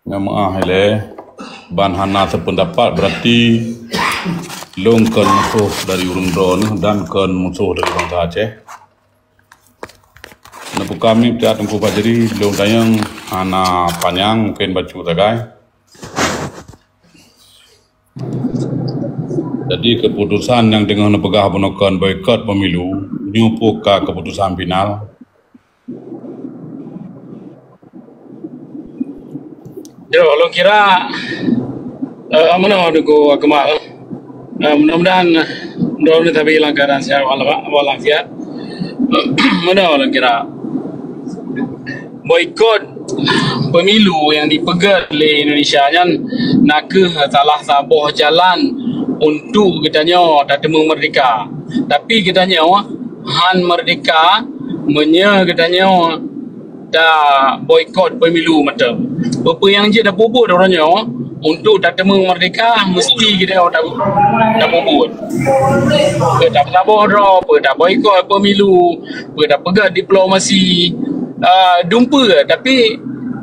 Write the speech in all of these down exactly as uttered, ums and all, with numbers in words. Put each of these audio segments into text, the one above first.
Nyang meu'ah ilée ban hana sependapat, berarti lôn kon musoh dari ureuëng droeneuh dan kon musoh dari bansa Aceh. Neubuka mic tiat Teungku Fajri, lôn tanyong hana panyang, mungkin bacut sagai. Jadi keputusan nyang teungoh neupeugah bunoe kon boikot pemilu, nyoe peue ka keputusan final? Jroh, lôn kira, eh, meunoe Teungku Akmal. Eh, mudah-mudahan, eh, droeneuh tabi lam keuadaan sihat walafiat. Meunoe lôn kira. Boikot pemilu nyang dipeugét lé Indonesia nyan nakeuh salah saboh jalan untuk geutanyoe tateumé meurdeka. Tapi geutanyoe han meurdeka meunyoe geutanyoe taboikot pemilu mantong. Peue-peue nyang jeuet tapeubuet uroe nyoe untuk tateumé meurdeka, meusti geutanyoe ta-, tapeubuet. Peue tapeusaboh droe, peue taboikot pemilu, peue tapeugét diplomasi, ah, dumpeue, tapi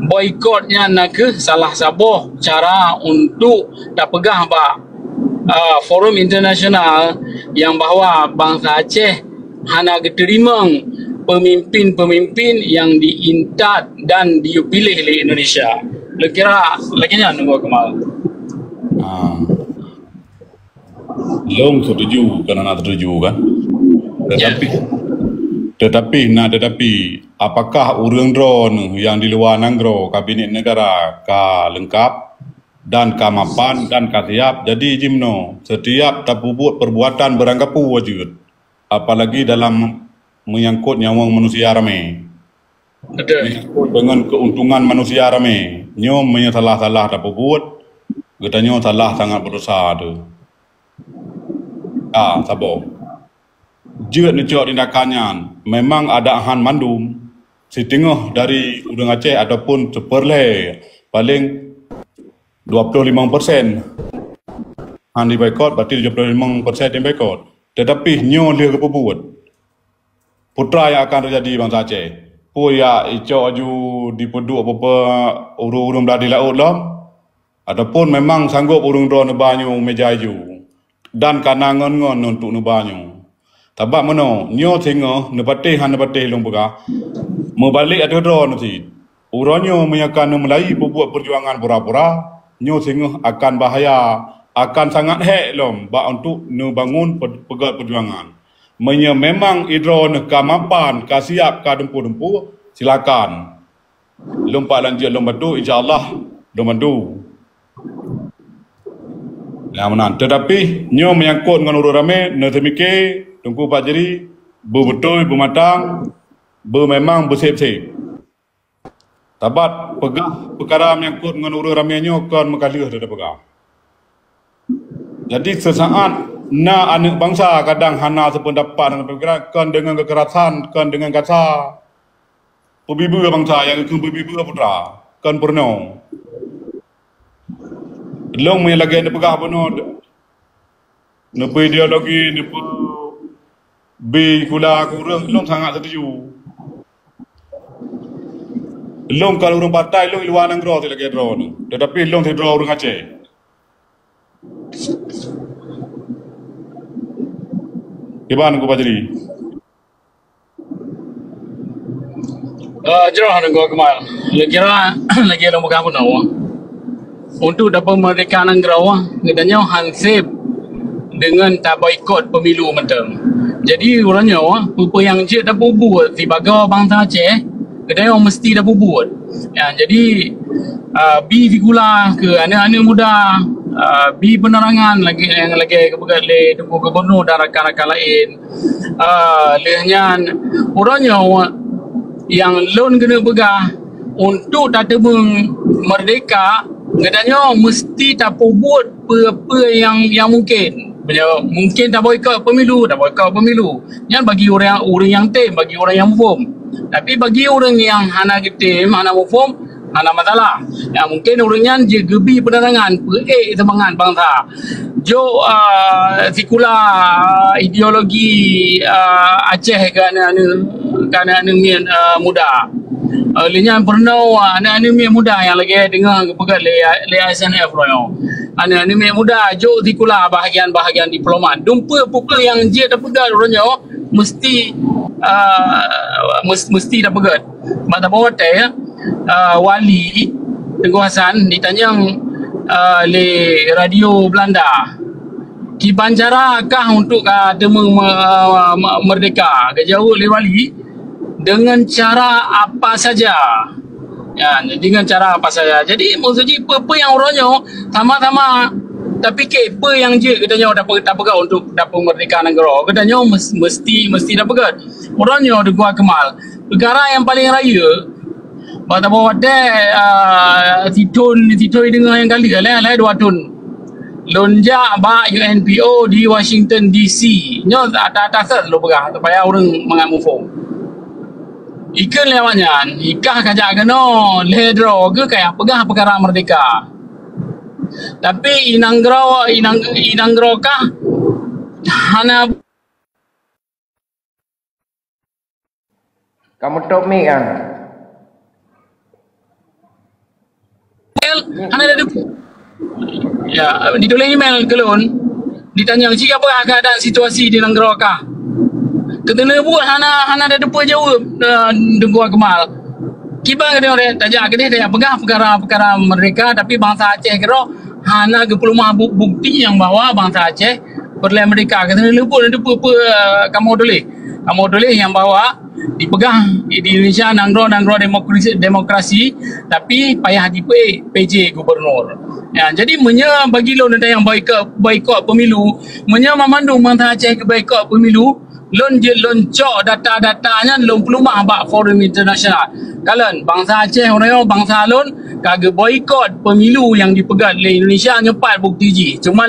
boikot nyan nakeuh salah saboh cara untuk tapeugah bak, ah, forum internasional nyang bahwa bansa Aceh hana geuteurimong pemimpin-pemimpin nyang diintat dan dipiléh lé Indonesia. Lôn kira lagée nyan Teungku Akmal. Ah. Lôn setuju, kan hana setuju kan? Ya. Tetapi, tetapi, na tetapi, apakah ureuëng droeneuh nyang di luwa nanggroe, kabinet negara ka leungkap dan ka mapan dan ka siap? Jadi jimeunoe, setiap tapeubuet perbuatan beurangkapeue jeuet, apalagi dalam menyangkut nyawöng manusia ramé. Betul. Menyangkut dengan keuntungan manusia ramé. Nyoe meunyoe salah-salah tapeubuet, geutanyoe salah sangat berdosa tu. Ah, saboh. Jeuet neucok tindakan nyan, memang ada han mandum, siteungoh dari ureuëng Aceh ataupun seperlhée, paling dua puluh lima persen han diboikot, berarti tujuh puluh lima persen diboikot. Tetapi nyoe lheueh geupeubuet, peue nyang akan teujadi bansa Aceh? Peue ya icok aju dipeuduek peue-peue ureuëng-ureuëng blah di laôt lom? Ataupun memang sanggob ureuëng droe neuba nyoe meja iju dan kana ngon-ngon untuk neuba nyoe? Sabab meunoe, nyoe singoh neupatéh han neupatéh lôn peugah, meubalek ateueh droe neuh cit. Uroe nyoe meunyoe ka neumeulai peubuet peujuangan pura-pura, nyoe singoh akan bahaya, akan sangat hék lom bak untuk neubangun pe-, peugét peujuangan. Meunyoe memang idroe neuh ka mapan, ka siab, ka dumpeue-dumpeue, silakan. Lôn pat lanjut lôn bantu, insya Allah lôn bantu. Nyang meunan. Tetapi nyoe menyangkut ngon ureuëng ramé, neuteumike Teungku Fajri, beubeutôi, beumatang, beumemang, beuseb-seb. Sabab peugah peukara menyangkut ngon ureuëng ramé nyoe kon meukaleuh teupeugah. Jadi seusaat na aneuëk bansa kadang hana seupeundapat dan peupikiran, kon deungon keukerasan, kon deungon kasa, peubibeue bansa nyang keu peubibeue putra, kon peurunoe. Lôn meunyoe lagée neupeugah bunoe, neupeu ideologi, neupeu bi kula keu ureuëng, lôn sangat setuju. Lôn kon ureuëng partai, lôn luwa nanggroe lagée droeneuh, tetapi lôn sidroe ureuëng Aceh. Kiban Teungku Fajri? Eh, jroh Teungku Akmal. Lôn kira lagée lôn peugah bunoe, untuk tapeumeurdeka nanggroe, geutanyoe han seb deungon taboikot pemilu mantong. Jadi uroe nyoe, peue-peue nyang jeuet tapeubuet sibagoe bansa Aceh, geutanyoe meusti tapeubuet. Ya, jadi, ah, bi sikula keu aneuëk-aneuëk muda, ah, bi peunerangan lagée nyang lagée geupeugah lé Teungku Gubernur dan rakan-rakan laén. Ah, lheueh nyan, uroe nyoe nyang lôn keuneuk peugah, untuk tateumé meurdeka, geutanyoe meusti tapeubuet peue-peue nyang, nyang mungken. Meunyoe mungken taboikot pemilu, taboikot pemilu. Nyan bagi ureuëng, ureuëng nyang tem, bagi ureuëng nyang muphom. Tapi bagi ureuëng nyang hana geutem, hana muphom, hana masalah. Ya, mungken ureuëng nyan jeuet geubi peunerangan, peuék seumangat bansa. Jok, ah, sikula, ah, ideologi, ah, Aceh keu aneuëk-aneuëk, keu aneuëk-aneuëk miet, ah, muda. Uh, lé nyan peurunoe aneuëk-aneuëk miet muda nyang lagée deungoe geupeugah lé, lé S N F royong. Aneuëk-aneuëk miet muda jok sikula bahagian-bahagian diplomat. Dumpeue peue nyang jeuet tapeugah uroe nyoe mesti uh, mesti tapeugah. Bak saboh watée ya, uh, wali Teungku Hasan ditanyong uh, lé radio Belanda, "Kiban cara kah untuk ka teumeu me- me- merdeka?" Geujaweueb lé wali, "Dengan cara apa saja." Ya, dengan cara apa saja. Jadi maksud jih peue-peue nyang uroe nyoe sama-sama tapike peue nyang jeuet geutanyoe tape- tapeugah untuk tapeumerdeka nanggroe. Geutanyoe mes- mesti mesti tapeugah. Uroe nyoe Teungku Kemal, peukara nyang paleng rayeuk bak saboh watée uh, sithon sithon deungoe nyang kali lé lé dua thon. Lôn jak bak U N P O di Washington D C. Nyoe ata-ata set lôn peugah supaya ureuëng mangat muphom. Ikheun lé awak nyan, ikah kajak keunoe lhée droe geuh kajak peugah peukara merdeka. Tapi inanggroe inang inanggroe kah hana Kamu top mic kan? Hana ada debu. Ya, ditulis email ke lôn. Ditanya siapa keadaan situasi di nanggroe kah. Keteuna buat hana hana ada debu jawab uh, Teungku Kemal. Kiban kata orang tajak kedeh tajak peugah perkara-perkara mereka tapi bangsa Aceh kero hana geupeulumah bukti yang bahwa bangsa Aceh peureulée merdeka. Kata leumbut itu peue-peue kamoe tuléh. Kamoe tuléh nyang bahwa dipeugah di Indonesia nanggroe-nanggroe demokrasi, demokrasi tapi payah jipeuék P J gubernur. Ya, jadi meunyoe bagi lôn ada nyang boikot boikot pemilu, meunyoe mamandum bangsa Aceh geuboikot pemilu, lôn jeuet lôn cok data-data nyan lôn peulumah bak forum internasional. Kalon bangsa Aceh uroe bangsa lôn ka geuboikot pemilu nyang dipeugah lé Indonesia nyoe pat bukti jih. Cuma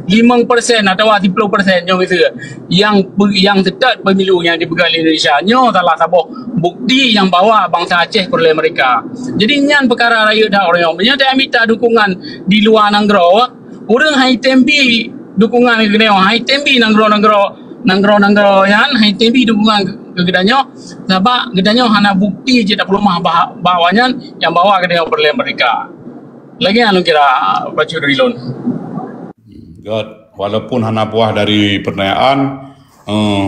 limong persen atawa siploh persen nyoe miseue yang yang seutôt pemilu nyang dipeugah lé Indonesia. Nyoe salah saboh bukti nyang bahwa bangsa Aceh peureulée merdeka. Jadi nyan peukara rayeuk that uroe nyoe. Meunyoe tajak mita dukungan di luwa nanggroe, ureuëng hai tem bi dukungan keu geutanyoe, hai tem bi nanggroe-nanggroe nanggroe-nanggroe nyan hai tem bi dukungan keu geutanyoe, sabab geutanyoe hana bukti jeuet tapeuleumah bah- bahwa nyan nyang bahwa geutanyoe peureulée merdeka. Lagée nyan lôn kira bacut dari lôn. Gét, walaupun hana buah dari pertanyaan, eh,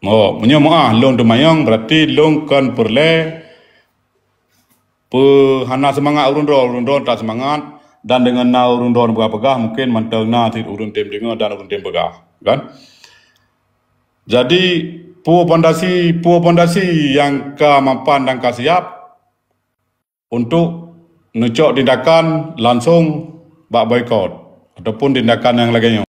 oh, meunyoe meuah lôn teumanyong berarti lôn kon peureulée Peu hana seumangat ureuëng droe, ureuëng droe that seumangat, dan deungon na ureuëng droe neupeugah-peugah, mungken mantong na cit ureuëng tem deungoe dan ureuëng tem peugah, kan? Jadi, peue pondasi, peue pondasi nyang ka mapan dan ka siap untuk neucok tindakan langsong bak boikot ataupun tindakan nyang lagée nyoe?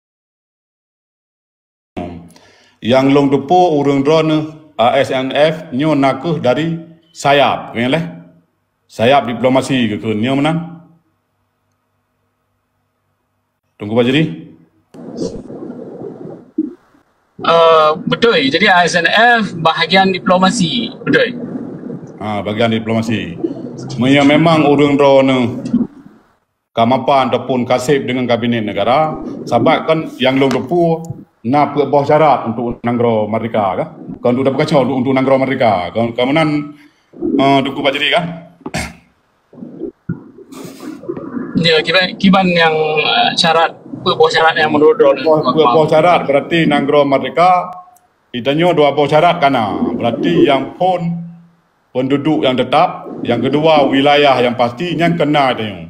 Nyang lôn teupeue ureuëng droeneuh A S N F nyoe nakeuh dari sayap, ngieng lé? Sayap diplomasi geukheun nyoe meunan. Teungku Fajri? Uh, betul. Jadi A S N F bahagian diplomasi. Betul. Ha, bahagian diplomasi. Meunyoe memang ureuëng droeneuh ka mapan ataupun ka sép deungon kabinet negara, sabab kan nyang lôn teupeue na peuet boh syarat untuk nanggroe merdeka kah? Kon untuk dapeukaco untuk, untuk nanggroe merdeka. Kon, kon meunan, eh, Teungku Fajri kah? Ya, kiban, kiban nyang, eh, syarat, peuet boh syarat nyang menurut droeneuh? Peuet boh syarat berarti nanggroe merdeka, itanyoe dua boh syarat kana. Berarti nyang phon penduduk yang tetap, yang kedua wilayah yang pasti, nyang kena itanyoe.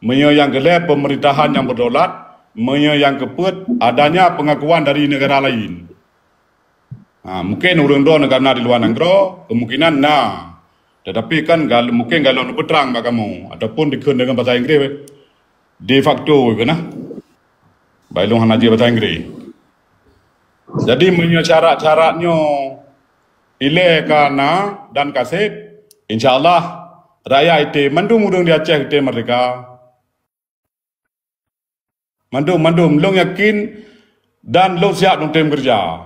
Meunyoe nyang keulhée pemerintahan nyang berdaulat, meunyoe nyang keupeuet adanya pengakuan dari negara lain. Ha, mungkin ureuëng droeneuh karena di luwa nanggroe, kemungkinan na. Tetapi kan gal, mungkin galon neupeutrang bak kamoe ataupun dikheun deungon bahasa Inggris de facto keu na. Bai lôn hana jeuet bahasa Inggris. Jadi meunyoe syarat-syarat nyoe ilée ka na dan ka sép, insya Allah rakyat item mandum ureuëng di Aceh item merdeka. Mandum, mandum lôn yakin dan lôn siap lôn tem keureuja.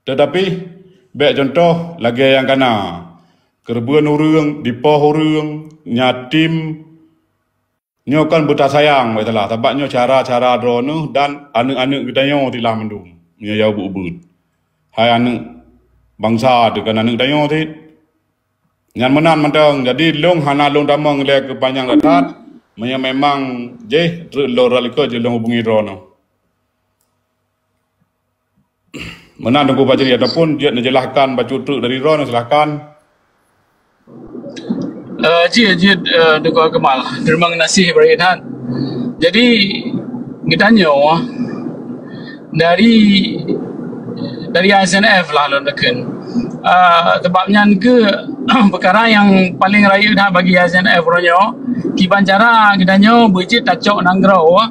Tetapi bék contoh lagée nyang kana, keureubeuen ureuëng, dipoh ureuëng, nyatim, nyoe kan beutasayang bak salah, sabab nyoe cara-cara droeneuh dan aneuëk-aneuëk geutanyoe tilah mandum, nyoe yau beuet-beuet. Hai aneuëk bansa teuh kan aneuëk tanyoe cit. Nyan meunan mantong. Jadi lôn hana lôn tamong lé keu panyang that-that. Meunyoe memang jih treuk lôn rot likot jeuet lôn hubungi droeneuh. Meunan Teungku Fajri ataupun jeuet neujeulahkan bacut treuk dari droeneuh, silahkan. Eh, jeuet, jeuet, eh, Teungku Akmal. Terima kasih, baik that. Jadi, geutanyoe dari, dari I S N F lah lôn teukheun. Ah, sebab nyan ke perkara nyang paling rayeuk that bagi I S N F uroe nyoe, kiban cara geutanyoe beujeuet tacok nanggroe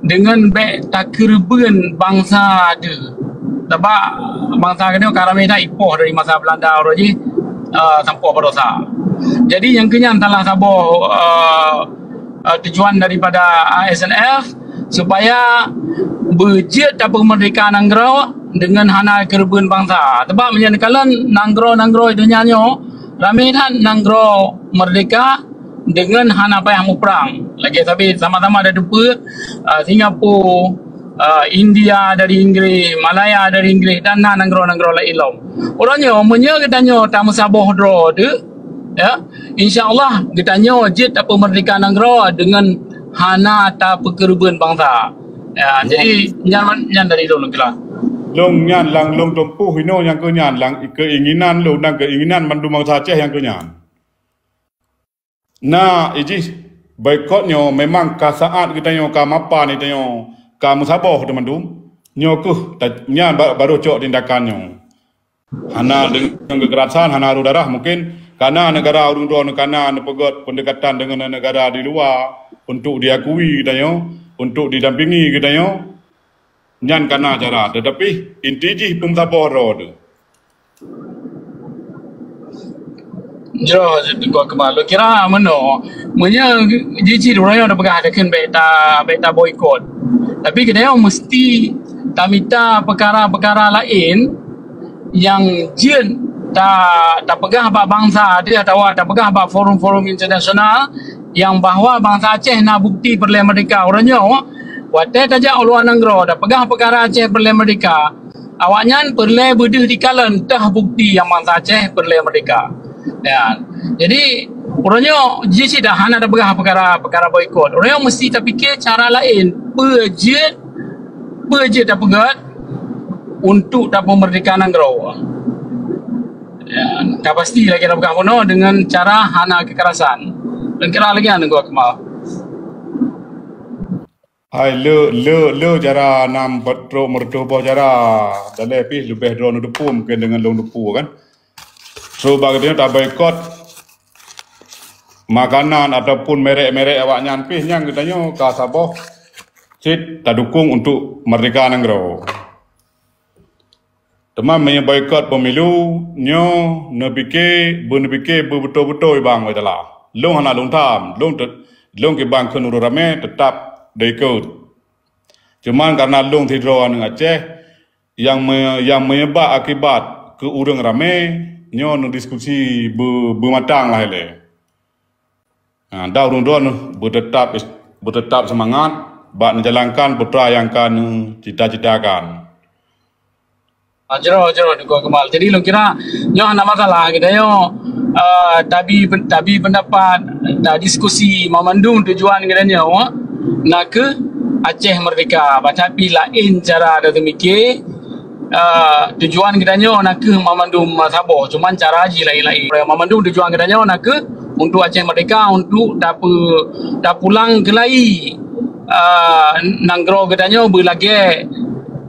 deungon bék takeureubeuen bansa teuh. Sabab bansa geutanyoe ka ramé that ipoh dari masa Belanda uroe jih, ah, sampoe baroesa. Jadi nyang keu nyan salah saboh, ah, eh, tujuan daripada I S N F supaya beujeuet tapeumeurdeka nanggroe deungon hana keureubeuen bansa. Sebab meunyoe neukalon nanggroe-nanggroe donya nyoe ramé that nanggroe meurdeka deungon hana payah muprang. Lagée sabe sama-sama ada teupeue, eh, Singapura, eh, India dari Inggris, Malaya dari Inggris dan na nanggroe-nanggroe laén lom. Uroe nyoe meunyoe geutanyoe tameusaboh droe teuh, ya, insya Allah geutanyoe jeuet tapeumeurdeka nanggroe deungon hana tapeukeureubeuen bansa. Ya, jadi nyan, nyan dari lôn kira. Lôn nyan lam lôn tumpôh inoe nyang keu nyan, lam keinginan lôn dan keinginan mandum bansa Aceh nyang keu nyan. Na ijih boikot nyoe memang ka saát geutanyoe ka mapan, geutanyoe ka meusaboh teumandum. Nyoe keuh ta-, nyan ba-, barô cok tindakan nyoe. Hana deungon kekerasan, hana aru darah, mungkin kana negara ureuëng droe kana neupeugét pendekatan deungon negara di luwa untuk diakui geutanyoe, untuk didampingi geutanyoe. Nyan kana cara, tetapi inti jih peumeusaboh droe teuh. Jroh Teungku Akmal, lôn kira meunoe, meunyoe jih cit uroe nyoe tapeugah takheun bék ta, bék taboikot. Tapi geutanyoe meusti tamita peukara-peukara laén nyang jeuet ta, tapeugah bak bansa teuh atawa tapeugah bak forum-forum internasional nyang bahwa bansa Aceh na bukti peureulée meurdeka. Uroe nyoe, watée tajak u luwa nanggroe tapeugah peukara Aceh peureulée meurdeka, awaknyan peureulée beudeuh dikalon teuh bukti nyang bansa Aceh peureulée meurdeka. Ya. Jadi, uroe nyoe jih cit dah hana tapeugah peukara, peukara boikot. Uroe nyoe meusti tapike cara laén, peue jeuet, peue jeuet tapeugét untuk tapeumeurdeka nanggroe. Ya, ka pasti lagée tapeugah bunoe deungon cara hana kekerasan. Dan kira lagi anu gua kemal. Hai, le, le, le cara nam petrok meureutoh boh cara. Daleh pih leubeh droe neudepu mungkin deungon lôn depu kan. So, bak geutanyoe taboikot makanan ataupun merek-merek awaknyan pih nyang geutanyoe ka saboh cit tadukong untuk meurdeka nanggroe. Teuma meunyoe boikot pemilu, nyoe neupike, beuneupike beubeutôi-beutôi bang wai tala. Lôn hana lôn tham, lôn te-, lôn kiban kheun ureuëng ramé teutap deuikot. Cuman karena lôn sidroe aneuëk Aceh, nyang me-, nyang meunyeubab akibat keu ureuëng ramé, nyoe neudiskusi beu-, beumatang lah ilée. Ha, dan ureuëng droe beuteutap, beuteutap seumangat bak neujalankan peue nyang ka neucita-citakan. Ah, jroh, jroh, Teungku Kemal. Jadi, lôn kira nyoe hana masalah geutanyoe, eh, tabi, tabi pendapat, tadiskusi, mamandum tujuan geutanyoe na kheueh Aceh meurdeka. Bah tapi laén cara tateumike, eh, tujuan geutanyoe na kheueh mamandum saboh, cuman cara jih laén-laén. Mamandum tujuan geutanyoe na kheueh untuk Aceh meurdeka, untuk tape-, tapulang keulai, eh, nanggroe geutanyoe beulagée,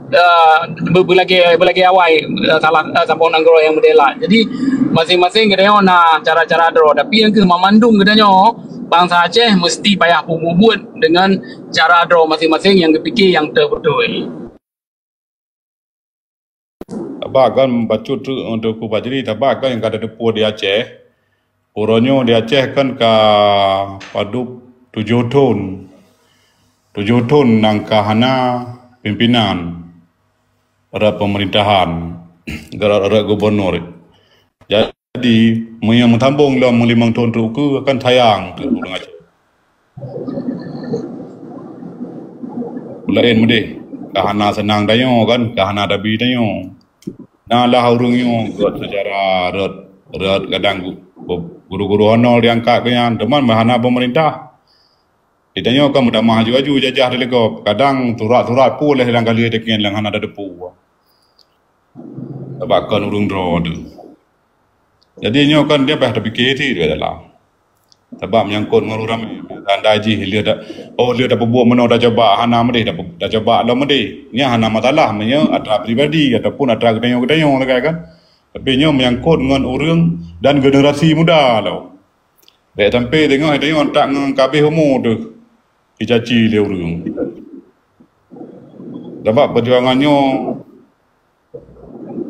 eh, be-, beulagée, beulagée awai, eh, salah, eh, saboh nanggroe nyang meudela. Jadi, masing-masing geutanyoe na cara-cara droe, tapi nyang kheueh mamandum geutanyoe bansa Aceh meusti payah peubuet deungon cara droe masing-masing nyang geupike nyang teuh beutôi. Taba kan bacut treuk untuk Teungku Fajri, taba kan nyang ka teupeue di Aceh. Uroe nyoe di Aceh kan ka padub tujoh thon. Tujoh thon nyang ka hana pimpinan rot pemerintahan, rot, rot gubernur. Jadi, meunyoe meusambong lom meulimong thon treuk ukeue, kan sayang keu ureuëng Aceh. Laén meudeh, ka hana seunang tanyoe kan, ka hana tabi tanyoe. Na lah ureuëng nyoe gét seucara rot, rot kadang gu-, be-, Guru-guru honor diangkat keu nyan, teuma hana pemerintah. Di tanyoe kan meutamah aju-aju jajah dilego. Kadang surat-surat pun leh lam kali teken nyang hana tateupeue. Sabab kon ureuëng droe tu. Jadi nyoe kan dia payah tapike cit dalam. Sabab menyangkut ngon ureuëng ramé. Tanda jih lheueh ta-, oh, lheueh tapeubuet meunoe tacoba hana meudeh, tape-, tacoba lom meudeh. Nyan hana masalah meunyoe atra pribadi ataupun atra geutanyoe-geutanyoe sagai kan. Tapi nyoe menyangkut ngon ureuëng dan generasi muda lom. Bék sampai teungoh tanyoe tak ngon kabeh umu teuh dicaci lé ureuëng. Sabab perjuangan nyoe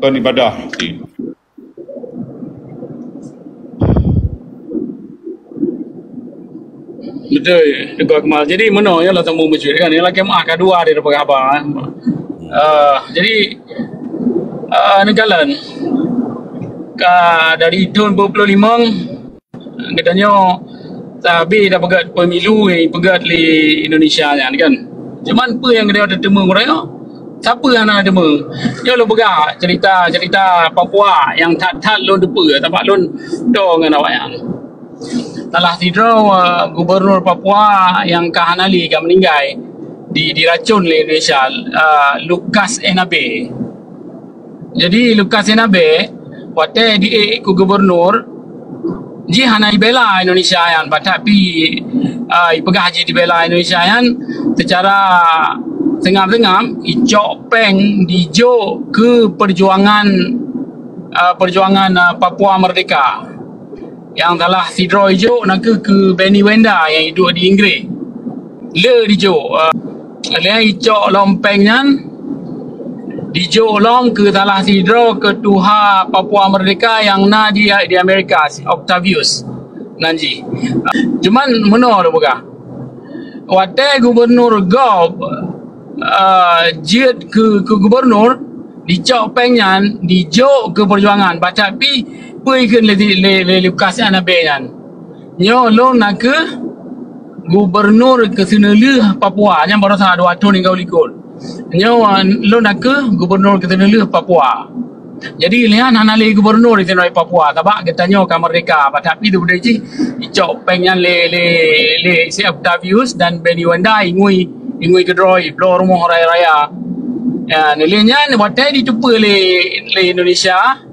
kon ibadah cit. Beutôi, Teungku Akmal. Jadi meunoe nyoe lah sambung bacut kan. Nyang lakée meuah ka dua di peugah haba. Eh, jadi eh, neukalon ka dari thon dua puluh lima geutanyoe sabe tapeugét pemilu nyang ipeugét lé Indonesia nyan kan. Cuman peue nyang geutanyoe tateumeung uroe nyoe? Sapeue hana tateumeung? Nyoe lôn peugah cerita-cerita Papua nyang that-that lôn teupeue sabab lôn toe ngon awaknyan. Salah sidroe eh, gubernur Papua nyang ka hana lé ka meuninggai di, diracon lé Indonesia, eh, Lukas Enabe. Jadi Lukas Enabe watée diék keu gubernur, jih hana ibela Indonesia nyan, bah tapi ah, ipeugah jih dibela Indonesia nyan secara seungab-seungab icok péng dijok keu perjuangan ah, perjuangan ah, Papua Merdeka. Nyang salah sidroe ijok na kheueh keu Benny Wenda nyang iduek di Inggris. Le dijok, eh, lheueh icok lom péng nyan dijok lom keu salah sidroe keutuha Papua Merdeka nyang na di, di Amerika, si Octavius nan jih. Cuman meunoe lôn peugah. Watée gubernur gob uh, jeuet keu, keu gubernur, dicok péng nyan dijok keu perjuangan. Bah tapi peue ikheun lé, lé, lé Lukas Enabe nyan. Nyoe lôn na kheueh gubernur keuseuneulheueh Papua nyang barosa dua thon tinggai likot. Nyoe lôn na kheueh gubernur keuseuneulheueh Papua. Jadi lheueh nyan hana lé gubernur di sinoe Papua, sabab geutanyoe ka merdeka. Bah tapi teupeudeh jih icok péng nyan lé, lé, lé si Octavius dan Benny Wenda ingui, ingui keudroe, bloe rumoh raya-raya. Ya, lheueh nyan watée diteupeue lé, lé Indonesia,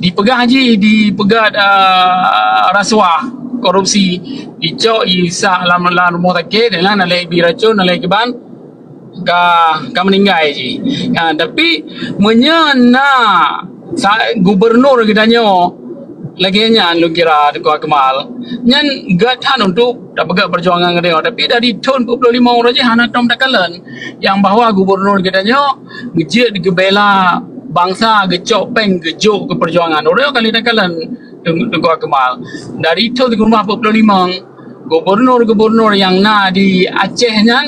dipeugah jih dipeugah uh, rasuah, korupsi, dicok isak lam, lam rumoh sakét, dan na lé ibi racon, na lé kiban ka, ka meuninggai jih. Ha, tapi meunyoe na sa, gubernur geutanyoe lagée nyan lôn kira Teungku Akmal, nyan gét that untuk tapeugét perjuangan geutanyoe. Tapi dari thon dua puluh lima uroe jih hana tom takalon nyang bahwa gubernur geutanyoe geujeuet geubela bansa, geucok péng geujok keu perjuangan. Uroe nyoe ka lheueh takalon Teungku Akmal. Dari thon dua puluh lima gubernur-gubernur nyang na di Aceh nyan,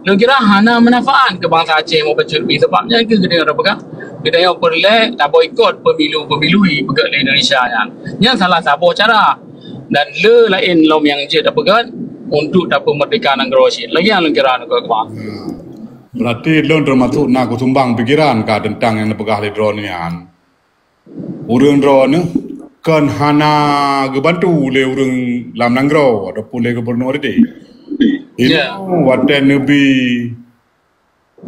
lôn kira hana manfaat keu bansa Aceh meubacut pih. Sabab nyan keuh geutanyoe tapeugah, geutanyoe peureulée taboikot pemilu-pemilu ipeugét lé Indonesia nyan. Nyan salah saboh cara. Dan le laén lom nyang jeuet tapeugét untuk tapeumerdeka nanggroe cit. Lagée nyan lôn kira nanggroe keubah. Berarti lôn termasuk na kusumbang pikiran ka teuntang nyang neupeugah lé droeneuh nyan. Ureuëng droeneuh kon hana geubantu lé ureuëng lam nanggroe ataupun lé gubernur idéh. Ya. Inoe watée neubi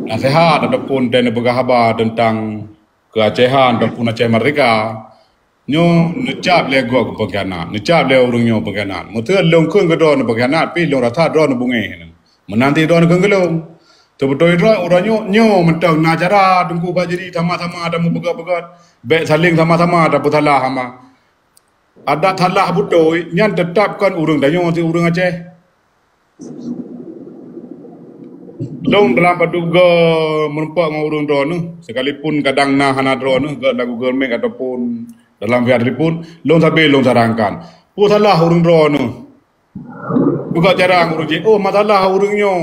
nasihat ataupun watée neupeugah haba teuntang keuacehan ataupun Aceh Merdeka, nyoe neucab lé gob keu peungkhianat, neucab lé ureuëng nyoe peungkhianat. Meuseu lôn kheun keu droeneuh peungkhianat, pih lôn rasa droeneuh beungéh. Meunan cit droeneuh kheun keu lôn. Teubeutôi droe uroe nyoe, nyoe mantong na cara Teungku Fajri sama-sama tamupeugét-peugét. Bék saléng sama-sama tapeusalah hama. Adat salah beutôi, nyan teutab kon ureuëng tanyoe si ureuëng Aceh. Lôn dalam padub goe meureumpok ngon ureuëng droeneuh, sekalipun kadang na hana droeneuh, gét lam Google Meet ataupun dalam via telepon, lôn sabe lôn sarankan. Peue salah ureuëng droeneuh? Juga jarang ureuëng jih, oh, masalah ureuëng nyoe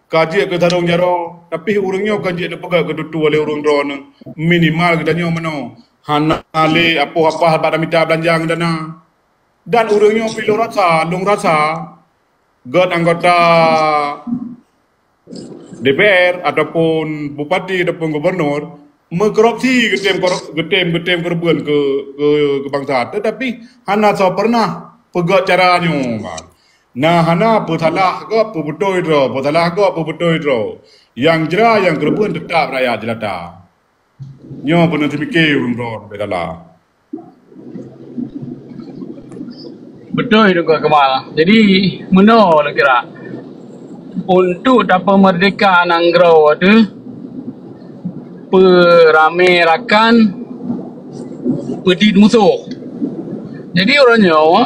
ka jeuet keu sarong jaroe, tapi ureuëng nyoe ka jeuet neupeugét keu tutoe lé ureuëng droeneuh. Minimal geutanyoe meunoe, hana lé apoh apah bak tamita beulanja ngon dana. Dan ureuëng nyoe pih lôn rasa, lôn rasa gét anggota D P R ataupun bupati ataupun gubernur, meukorupsi, geutem korop-, geutem, geutem keureubeuen keu, keu, keu bansa. Teutapi hana soe peureunah peugöt cara nyoe, man. Na hana peusalah gob, peubeutôi droe, peusalah gob, peubeutôi droe. Nyang jra, nyang keureubeuen teutap rakyat jelata. Nyoe peuneuk teumike ureuëng droe beda lah. Beutôi Teungku Kemal. Jadi meunoe lôn kira, untuk tapeumeurdeka nanggroe teuh, peuramé rakan, peudit musoh. Jadi uroe nyoe,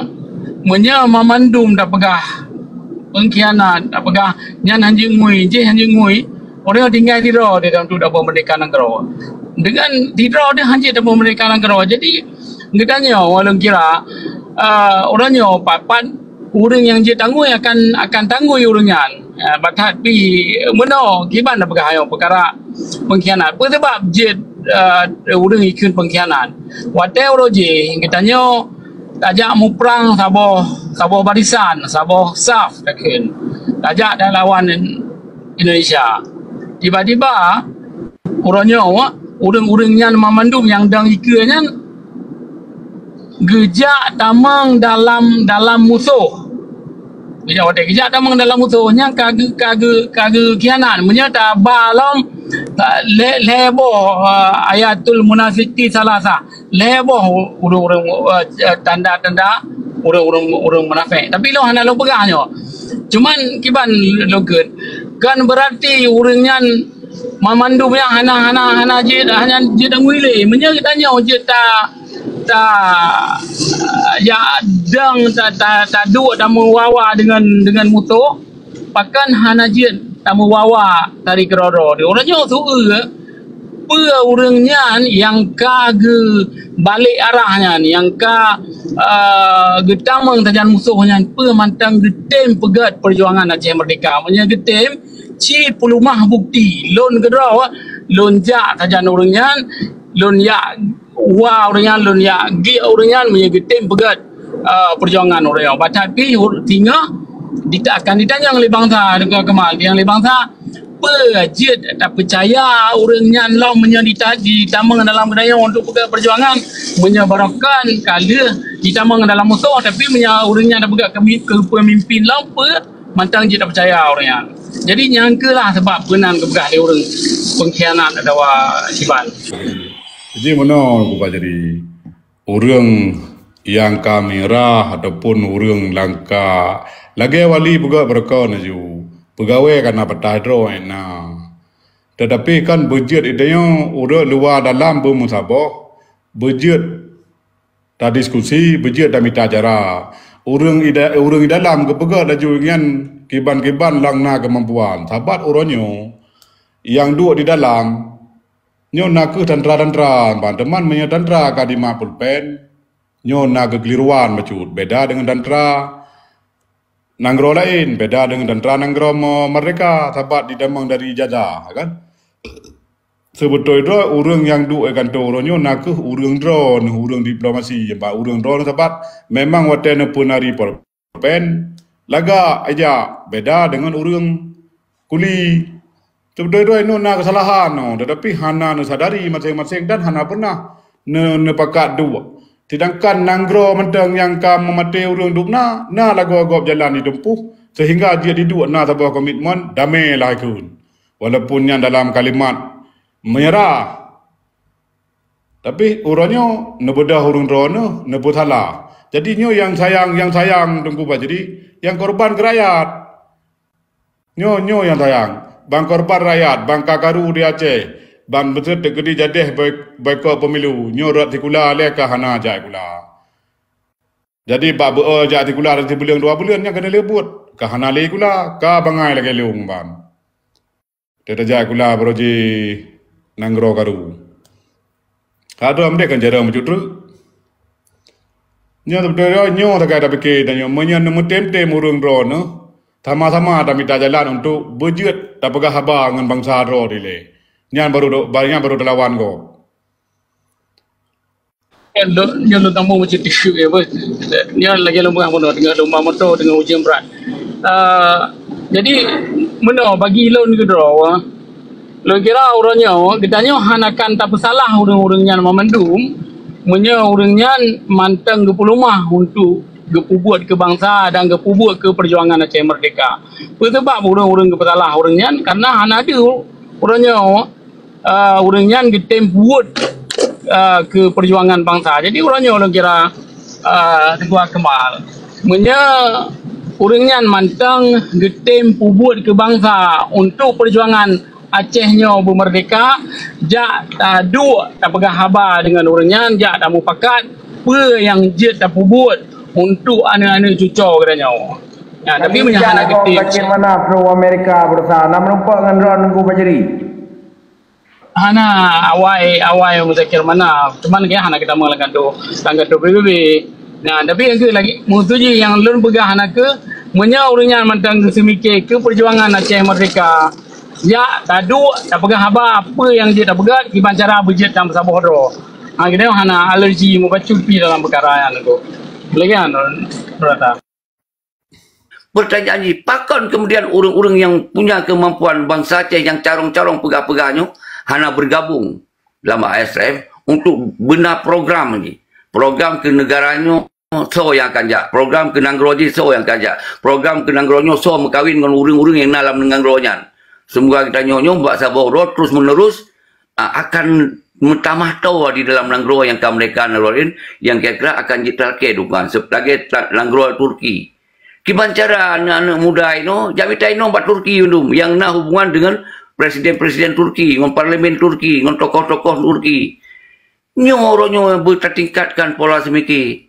meunyoe mamandum tapeugah pengkhianat, tapeugah nyan hanjeuet ngui, jih hanjeuet ngui, uroe nyoe tinggai sidroe di dalam tu tapeumeurdeka nanggroe. Dengan sidroe teuh hanjeuet tapeumeurdeka nanggroe. Jadi geutanyoe lôn kira, ah, uroe nyoe pat-pat ureuëng nyang jeuet tangui akan, akan tangui ureuëng nyan. Ah, bah that pih meunoe kiban tapeugah nyoe peukara pengkhianat. Peue sabab jeuet, ah, ureuëng ikheun pengkhianat? Watée uroe jih geutanyoe tajak muprang saboh, saboh barisan, saboh saf takheun. Tajak dan lawan Indonesia. Tiba-tiba uroe nyoe ureuëng-ureuëng nyan mamandum nyang dang ikeue nyan geujak tamong dalam, dalam musoh. Geujak watée geujak tamong dalam musoh nyan ka geu-, ka geu-, ka geukhianat. Meunyoe taba lom, ta-, lhée, lhée boh, ah, ayatul munafiqi salasah. Lhée boh ureuëng-ureuëng, ah, tanda-tanda ureuëng-ureuëng, ureuëng munafék. Tapi lôn hana lôn peugah nyoe. Cuman kiban lôn kheun, kan berarti ureuëng nyan mamandum nyang hana, hana, hana jeuet, hana jeuet tangui lé. Meunyoe geutanyoe jeuet ta, ta, ya, dang ta, ta, taduek tameuwawa dengan, dengan musoh, pakon hana jeuet tameuwawa dari keudroe-droe. Uroe nyoe su-, peue ureuëng nyan nyang ka geubalek arah nyan, nyang ka, eh, geutamong sajan musoh nyan, peue mantong geutem peugét peujuangan Aceh Merdeka. Meunyoe geutem, ci peuleumah bukti. Lôn keudroe, lôn jak sajan ureuëng nyan, lôn jak wa ureuëng nyan, lôn jak giek ureuëng nyan, meunyoe geutem peugét, eh, peujuangan ureuëng nyan. Bah that pih singoh dita-, akan ditanyong lé bansa, Teungku Kemal, ditanyong lé bansa, peue jeuet tapeucaya ureuëng nyan lom meunyoe dita-, ditamong dalam geutanyoe untuk peugét peujuangan, meunyoe barokon ka lheueh ditamong dalam musoh, tapi meunyoe ureuëng nyan tapeugét keu mi-, keu peumimpin lom, peue mantong jeuet tapeucaya ureuëng nyan. Jadi nyang keulah sabab peunan geupeugah lé ureuëng pengkhianat atawa siban. Jadi meunoe geuba jadi ureuëng nyang ka mirah ataupun ureuëng langka lagée wali peugah beureukoh laju peugawée kana patah droe na. Tetapi kan beujeuet itanyoe ureuëng luwa dalam beumeusaboh, beujeuet tadiskusi, beujeuet tamita cara. Ureuëng ida-, ureuëng dalam geupeugah laju nyan kiban-kiban lang na keumampuan. Sabat uroe nyoe nyang duek di dalam nyoe na kheueh tantra-tantra, ban teuma meunyoe tantra ka dimak pulpen, nyoe na keukeliruan bacut. Beda deungon tantra nanggroe laén, beda deungon tantra nanggroe me-, merdeka, sabat ditamong dari ijazah, kan? Seubeutôi droe ureuëng nyang duek di kantô uroe nyoe na kheueh ureuëng droeneuh, ureuëng diplomasi, bak ureuëng droeneuh sabat memang watée neupeunari pol-, pen, lagak ija beda deungon ureuëng kuli. Seubeutôi droe nyoe na keusalahan nyoe, tetapi hana neusadari maséng-maséng dan hana peunah ne-, neupakat duek. Sedangkan nanggroe mantong nyang ka meumaté ureuëng dubna, na lagoe gob jalan jiteumpôh, seuhingga jeuet jiduek na saboh komitmen damé lahai kheun. Walaupun nyan dalam kalimat meunyeurah. Tapi uroe nyoe neubeudôh ureuëng droeneuh, neupeusalah. Jadi nyoe nyang sayang, nyang sayang Teungku Bajri, nyang korban keu rakyat. Nyoe, nyoe nyang sayang. Ban korban rakyat, ban ka karu di Aceh, ban beutôi teukeudi jadeh boy-, boikot pemilu, nyoe rot sikula lé ka hana jak sikula. Jadi bak beuo jak sikula dan sibuleuen dua buleuen nyan keuneuk lé buet, ka hana lé sikula, ka bangai lagée lôn ban. Teutajak sikula baroe jih nanggroe karu. Ka droe meudeungoe kan jaroe meucudru. Nyoe teubeutôi nyoe sagai tapike tanyoe, meunyoe neumeutem-tem ureuëng droeneuh, sama-sama tamita jalan untuk beujeuet tapeugah haba ngon bansa droe dilée. Nyan baru do-, nyan baru talawan gob. Nyoe lôn, nyoe lôn tamong macam tisu ya, bos. Nyoe lagée lôn peugah bunoe, deungon lomba moto, deungon ujian brat. Ah, jadi, meunoe bagi lôn keudroe, Lôn kira uroe nyoe, geutanyoe hana akan tapeusalah ureuëng-ureuëng nyan mandum, meunyoe ureuëng nyan mantong geupeulumah untuk geupeubuet keu bansa dan geupeubuet keu peujuangan Aceh Merdeka. Peue sabab ureuëng-ureuëng geupeusalah ureuëng nyan? Karena hana adil uroe nyoe, uh, ureuëng nyan geutem buet, uh, keu peujuangan bansa. Jadi uroe nyoe lôn kira, uh, Teungku Akmal, meunyoe ureuëng nyan mantong geutem peubuet keu bansa untuk peujuangan Aceh nyoe beumerdeka, jak taduek tapeugah haba deungon ureuëng nyan, jak tamupakat peue nyang jeuet tapeubuet untuk aneuëk-aneuëk cucoe geutanyoe. Ya, tapi meunyoe hana geutem. Kacir mana pro Amerika berusaha na merumpok ngon drone Teungku Fajri? Hana, awai, awai Muzakir mana. Cuman dia hana geutamong lam kantor, lam kantor P B B. Nah, tapi yang ke lagi, musuh ji yang lôn peugah hana ke, meunyoe ureuëng nyan mantong geuseumiké keu perjuangan Aceh Merdeka, ya, taduek, tapeugah haba apa yang jeuet tapeugah, kiban cara beujeuet dan saboh droe. Ha, kita hana alergi mubacut pi dalam perkara yang tu. Lagi kan, rata. Pertanyaan jih, pakon kemudian ureuëng-ureuëng nyang punya keumampuan bansa Aceh nyang carông-carông peugah-peugah nyoe hana bergabung lam A S F untuk beuna program jih? Program keu negara nyoe soe nyang akan jak? Program keu nanggroe jih soe nyang akan jak? Program keu nanggroe nyoe soe meukawen ngon ureuëng-ureuëng nyang na lam nanggroe nyan? Seumoga geutanyoe nyoe bak saboh droe terus-menerus a-, akan meutamah toa di dalam nanggroe nyang ka merdeka nanggroe laén nyang kira-kira akan jeuet talakée dukungan sebagai ta-, nanggroe Turki. Kiban cara aneuëk-aneuëk muda inoe, jak mita inoe bak Turki undum nyang na hubungan deungon presiden-presiden Turki, ngon parlemen Turki, ngon tokoh-tokoh Turki. Nyoe uroe nyoe beutatingkatkan pola seumiké.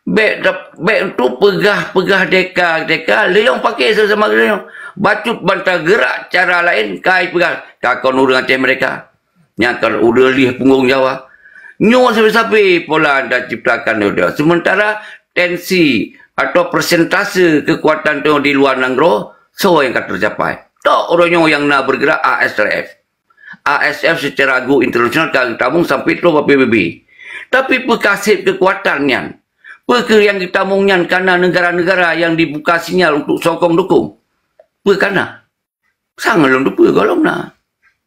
Bék dap-, bék untuk peugah-peugah deka-deka, lé nyang paké sesama geutanyoe. Bacut ban tageurak cara laén kai peugah, ka kon ureuëng Aceh Merdeka. Nyang ka ureuëng lih punggong Jawa. Nyoe sabe-sabe pola taciptakan nyoe. Sementara tensi atau persentase kekuatan tu di luar nanggroe, soe nyang ka tercapai? Tok uroe nyoe nyang na bergerak A S R F. A S F secara go internasional ka geutamong sampai troh bak P B B. Tapi peue kaseb kekuatan nyan? Peue keuh nyang geutamong nyan kana negara-negara nyang dibuka sinyal untuk sokong dukung? Peue kana? Sang lôn teupeue gohlom na.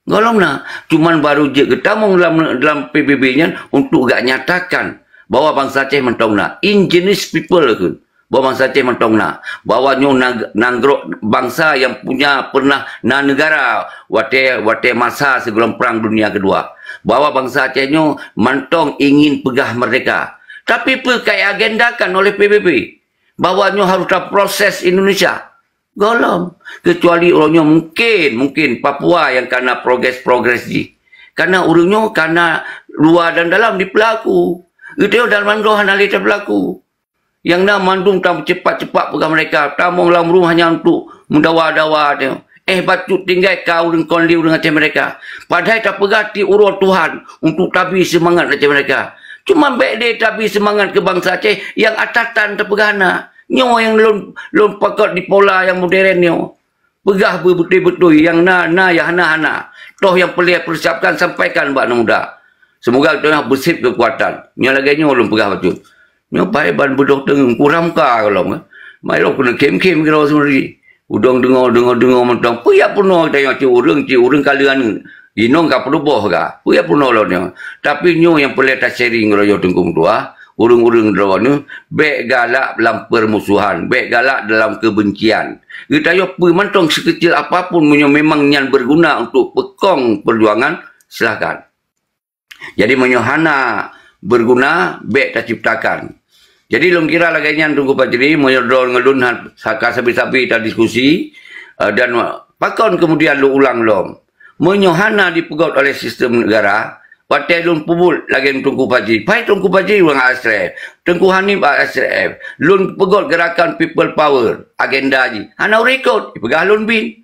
Gohlom na. Cuman baru jeuet geutamong dalam, dalam P B B nyan untuk gak nyatakan bahwa bansa Aceh mantong na. Indigenous people keuh. Bahwa bansa Aceh mantong na. Bahwa nyoe nang-, nanggroe bansa yang punya pernah na negara watée, watée masa sebelum Perang Dunia Kedua. Bahwa bansa Aceh nyoe mantong ingin peugah merdeka. Tapi peue ka agendakan oleh P B B? Bahwa nyoe harus taproses Indonesia. Gohlom. Kecuali uroe nyoe mungkin, mungkin Papua yang kana progres-progres jih. Karena ureuëng nyoe kana luwa dan dalam dipeulaku. Geutanyoe dalam nanggroe hana lé tapeulaku. Nyang na mandum tameucepat-cepat peugah mereka, tamong lam rumoh hanya untuk meudawa-dawa teuh. Eh, bacut tinggai ka ureuëng kon lé ureuëng Aceh Merdeka. Padahai tapeugah tiep uroe Tuhan untuk tabi seumangat Aceh Merdeka. Cuma bék lé tabi seumangat keu bansa Aceh nyang atatan tapeugah na. Nyoe nyang lôn, lôn pakot di pola nyang modern nyoe. Peugah beubeutôi-beutôi, nyang na, na, nyang hana, hana. Toh nyang peureulée peusiapkan, sampaikan bak aneuk muda. Seumoga geutanyoe beusép keukuatan. Nyoe lagée nyoe lôn peugah bacut. Nyoe pai ban beudôh teungeung kurang ka gohlom, eh. Mai lôn keuneuk khém-khém keudroe seumeurii. Udong deungoe, deungoe, deungoe mantong. Peue jak peurunoe geutanyoe cit ureuëng, cit ureuëng ka lheueh aneuk. Inong ka peutuboh ka. Peue jak peurunoe lôn nyoe. Tapi nyoe nyang peureulée ta-sharing royoe teungku meutuah. Ureuëng-ureuëng droeneuh, bék galak lam peurmusuhan, bék galak dalam keubencian. Geutanyoe peue mantong sikeucil apapun meunyoe memang nyan beuguna untuk peukong peujuangan, silahkan. Jadi meunyoe hana beuguna, bék taciptakan. Jadi lôn kira lagée nyan Teungku Fajri, meunyoe droeneuh ngon lôn han-, saka sabe-sabe tadiskusi, eh, dan pakon kemudian lôn ulang lom. Meunyoe hana dipeugét oleh sistem negara, watée lôn peubuet lagée Teungku Fajri, pai Teungku Fajri ureuëng A S R F, Teungku Hanif A S R F, lôn peugét gerakan People Power, agenda jih, hana ureuëng ikot, ipeugah lôn bin,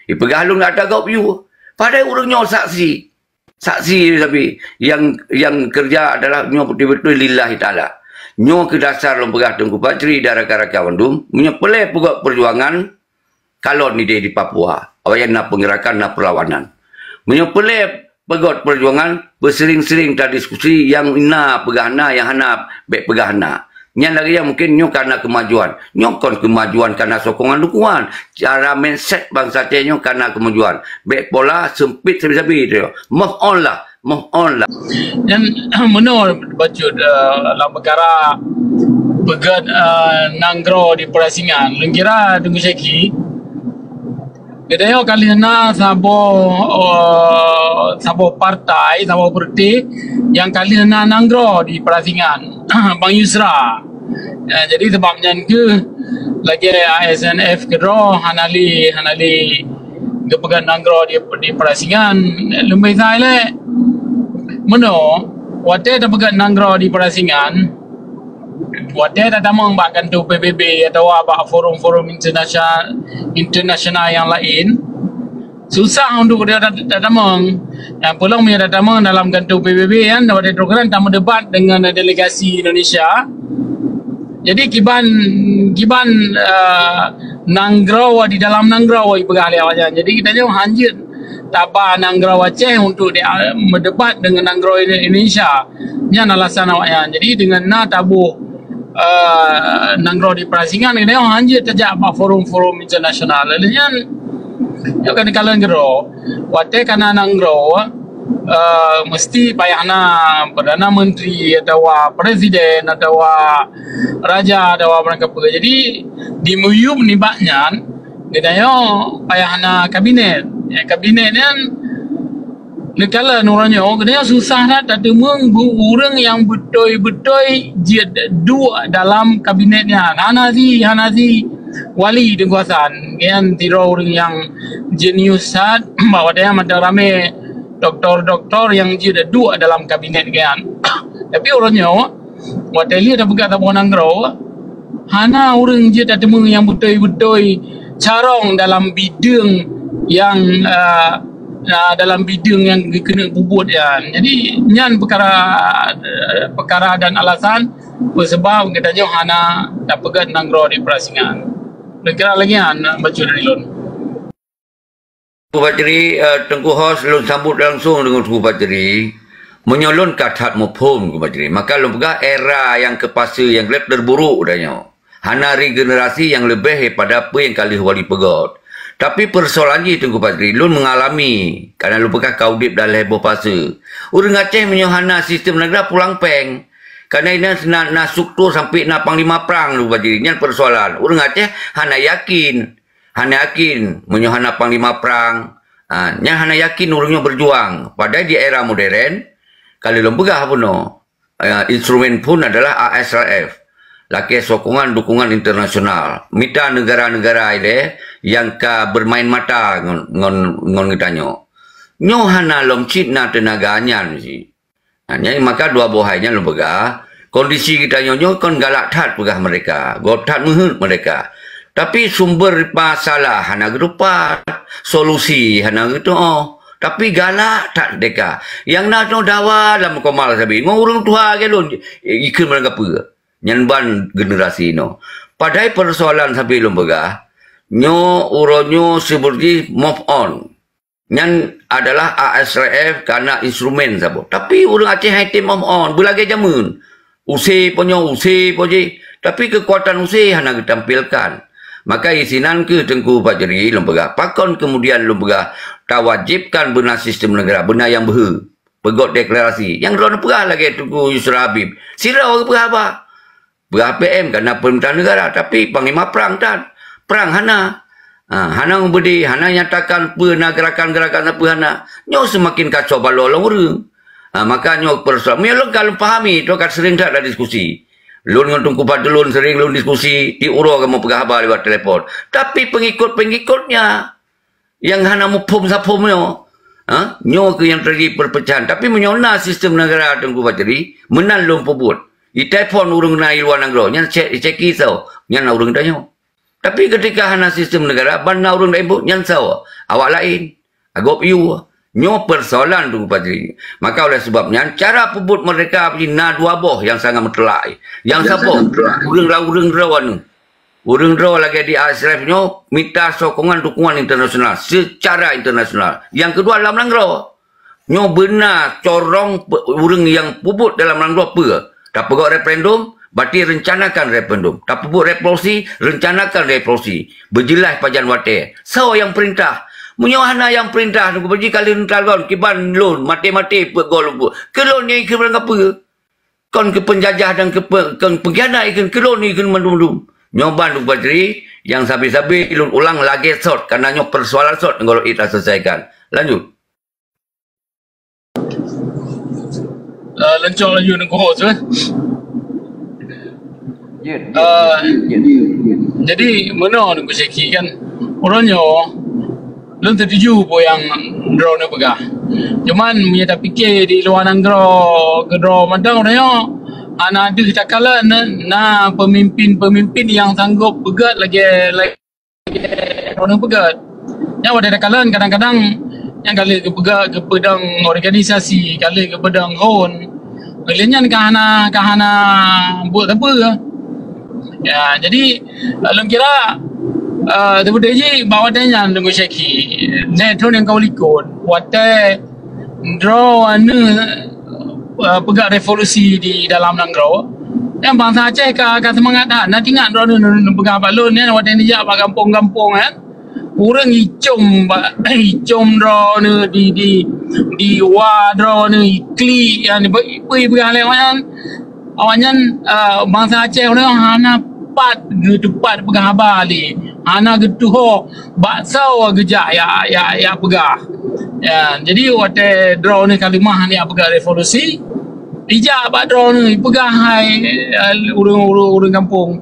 ipeugah lôn ada gob yue. Padahai ureuëng nyoe saksi. Saksi tapi yang, yang kerja adalah nyoe beutôi-beutôi lillahi taala. Nyoe keuh dasar lôn peugah Teungku Fajri dan rakan-rakan mandum, meunyoe peureulée peugét peujuangan, kalon idéh di Papua, awaknyan na peugerakan, na peulawanan. Meunyoe peureulée peugét peujuangan, beuseuring-seuring tadiskusi nyang na peugah na, nyang hana bék peugah na. Nyan lagèe nyan mungkin nyoe karena kemajuan. Nyoe kon kemajuan karena sokongan dukungan. Cara mindset bansa Aceh nyoe karena kemajuan. Bèk pola sempit sabe-sabe tu. Move on lah. Move on lah. Nyan meunoe bacut, eh, lam peukara peugèt, eh, nanggroe di peurasingan. Lôn kira Teungku Syaki, geutanyoe ka lheueh na saboh, eh, saboh partai, saboh partai nyang ka lheueh na nanggroe di peurasingan, Bang Yusra. Eh, jadi sabab nyan keuh lagèe A S N F keudroe hana lé, hana lé geupeugèt nanggroe di, di peurasingan. Leubèh sai lé meunoe, watèe tapeugèt nanggroe di peurasingan, watèe tatamong bak kantô P B B atawa bak forum-forum internasya-, internasional nyang laén, susah untuk ta-, ta-, tatamong. Nyang peulom meunyoe tatamong dalam kantô P B B nyan, watèe program tameudebat deungon delegasi Indonesia. Jadi kiban, kiban, eh, nanggroe di dalam nanggroe ipeugah lé awaknyan. Jadi geutanyoe hanjeuet taba nanggroe Aceh untuk di, meudebat deungon nanggroe Indonesia. Nyan alasan awaknyan. Jadi deungon na taboh, eh, nanggroe di peurasingan, geutanyoe hanjeuet tajak bak forum-forum internasional. Lheueh nyan, nyoe kan kalon keudroe. Watèe ka na nanggroe, eh, meusti payah na Perdana Menteri atawa Presiden atawa Raja atawa barang kapeue. Jadi, di miyueb nibak nyan, geutanyoe payah na kabinet. Ya, kabinet nyan neukalon uroe nyoe, geutanyoe susah that tateumeung beu-, ureueng nyang beutôi-beutôi jeuet duek dalam kabinet nyan. Hana si, hana si wali Teungku Hasan. Nyan sidroe ureueng nyang jenius that, bak watèe nyan mantong ramè doktor-doktor nyang jeuet duek dalam kabinet nyan. Tapi uroe nyoe, watèe lheueh tapeugah saboh nanggroe, hana ureueng jeuet tateumeung nyang beutôi-beutôi carông dalam bideueng nyang, eh, eh, dalam bideueng nyang geukeuneuk peubuet nyan. Jadi, nyan peukara, eh, peukara dan alasan peue sabab geutanyoe hana tapeugèt nanggroe di peurasingan. Lôn kira lagèe nyan bacut dari lôn. Teungku Fajri, eh, Teungku Hos, lôn sambot langsung deungon Teungku Fajri. Meunyoe lôn ka that muphom, Teungku Fajri, maka lôn peugah era nyang keufase nyang gleh terburuk dah nyoe. Hana regenerasi nyang leubeh daripada peue nyang ka lheueh wali peugöt. Tapi peusoalan jih, Teungku Fajri, lôn mengalami, karena lôn peugah ka udeb dalam lhèe boh fase. Ureueng Aceh meunyoe hana sistem neugara pulang péng. Karena inan na, na struktur sampai na panglima prang, Teungku Fajri. Nyan peusoalan. Ureueng Aceh hana yakin. Hana yakin meunyoe hana panglima prang. Ha, nyan hana yakin ureueng nyoe berjuang. Padahai di era modern, ka lheueh lôn peugah bunoe, eh, instrumen phon adalah A S R F. Lakèe sokongan dukungan internasional. Mita negara-negara ilèe nyang ka bermain mata ngon, ngon, ngon geutanyoe. Nyoe hana lom cit na teunaga nyan cit. Ha, nyan maka dua boh hai nyan lôn peugah, kondisi geutanyoe nyoe kon galak that peugah mereka, göt that meuheuet mereka. Tapi sumber masalah hana geutupat, solusi hana geutu'oh. Tapi galak that deka. Nyang na nyoe dawa lam komal sabe. Ngon ureueng tuha lagèe lôn, ikheun barang kapeue. Nyan ban generasi nyoe. Padahai peusoalan sabe lôn peugah, nyoe uroe nyoe seubeurti move on. Nyan adalah A S R F kana instrumen saboh. Tapi ureueng Aceh hai tem move on, beulagèe jameun. Use po nyoe, use po jih. Tapi keukuatan use hana geutampilkan. Maka isinan keuh Teungku Fajri lôn peugah. Pakon kemudian lôn peugah tawajibkan beuna sistem neugara, beuna nyang beuhe. Peugöt deklarasi. Nyang droeneuh peugah lagèe Teungku Yusra Habib. Sidroe geupeugah haba. Peugah P M kana peurintah neugara, tapi panglima prang tan. Prang hana. Ha, hana meubeude, hana nyatakan peue na gerakan-gerakan sapeue hana. Nyoe seumaken kacau balau lam ureueng. Ha, maka nyoe peusoalan. Meunyoe lôn ka lôn pahami, lôn ka seuring that ladiskusi. Lôn ngon Teungku Fadlun seuring lôn diskusi, tiep uroe kamoe peugah haba liwat telepon. Tapi peungikot-peungikotnya, nyang hana muphom saphom nyoe. Ha? Nyoe keuh nyang teujadi perpecahan. Tapi meunyoe na sistem neugara Teungku Fajri, meunan lôn peubuet. Itelepon ureueng na i luwa nanggroe, nyan cek, ceki soe, nyan na ureueng tanyoe. Tapi ketika hana sistem neugara, ban na ureueng laén buet, nyan soe, awak laén. Agop yue. Nyoe peusoalan Teungku Fajri. Maka oleh sebab nyan, cara peubuet merdeka pih na dua boh nyang sangat meuteulak. Nyang saboh, ureueng ra-, ureueng droeneuh. Ureueng droe lagèe di A S R F nyoe mita sokongan dukungan internasional, secara internasional. Nyang keudua lam nanggroe. Nyoe beuna corong pe-, ureueng nyang peubuet dalam nanggroe peue? Tapeugöt referendum, Berarti rencanakan referendum. Tapeubuet revolusi, rencanakan revolusi. Beujeulaih pajan watée. Soe nyang peurintah? Meunyoe hana nyang peurintah, Teungku Paji, ka lheueh neukalon kiban lôn, maté-maté peuet goe lôn peuet. Keu lôn nyang ikheun barang kapeue? Kon keu peunjajah dan keu pe-, kon peungkhianat ikheun, keu lôn ikheun mandum-mandum. Nyoe ban Teungku Paji, nyang sabe-sabe lôn ulang lagée sot, karena nyoe persoalan sot ngon lôn ita selesaikan. Lanjut. Eh, leuncong laju Teungku Host, eh. Jeuet, jeuet, Eh, jeuet, jeuet, jeuet. Jadi, meunoe Teungku Syeki kan, uroe nyoe, lôn setuju peue nyang droeneuh peugah. Cuman, meunyoe tapike di luwa nanggroe keudroe mantong uroe nyoe, hana deuh takalon na, na peumimpin-peumimpin nyang sanggob peugét lagée, lagée ureuëng peugét. Nyang watée takalon kadang-kadang nyang ka lheueh geupeugah, geupeudong organisasi, ka lheueh geupeudong hon. Lheueh nyan ka hana, ka hana buet sapeue. Ya, jadi, lôn kira, eh, seperti ji bak watée nyan Teungku Syeki, neh thon nyang ka likot, watée droeneuh, eh, peugah revolusi di dalam nanggroe, nyan bansa Aceh ka, ka seumangat that. Na teuingat droeneuh neupeugah bak lôn nyan, watée neujak bak gampông-gampông nyan, ureuëng icom bak, icom droeneuh di, di, di wa droeneuh iklik nyan, ipe-, ipeugah lé awaknyan. Awaknyan, eh, bansa Aceh ureuëng hana pat geuteupat peugah haba lé, hana geutuho bak soe geujak ya, ya, ya peugah. Ya, jadi watée droeneuh ka leumah nyan peugah revolusi, ijak bak droeneuh peugah hai, eh, ureuëng-ureuëng, ureuëng gampông.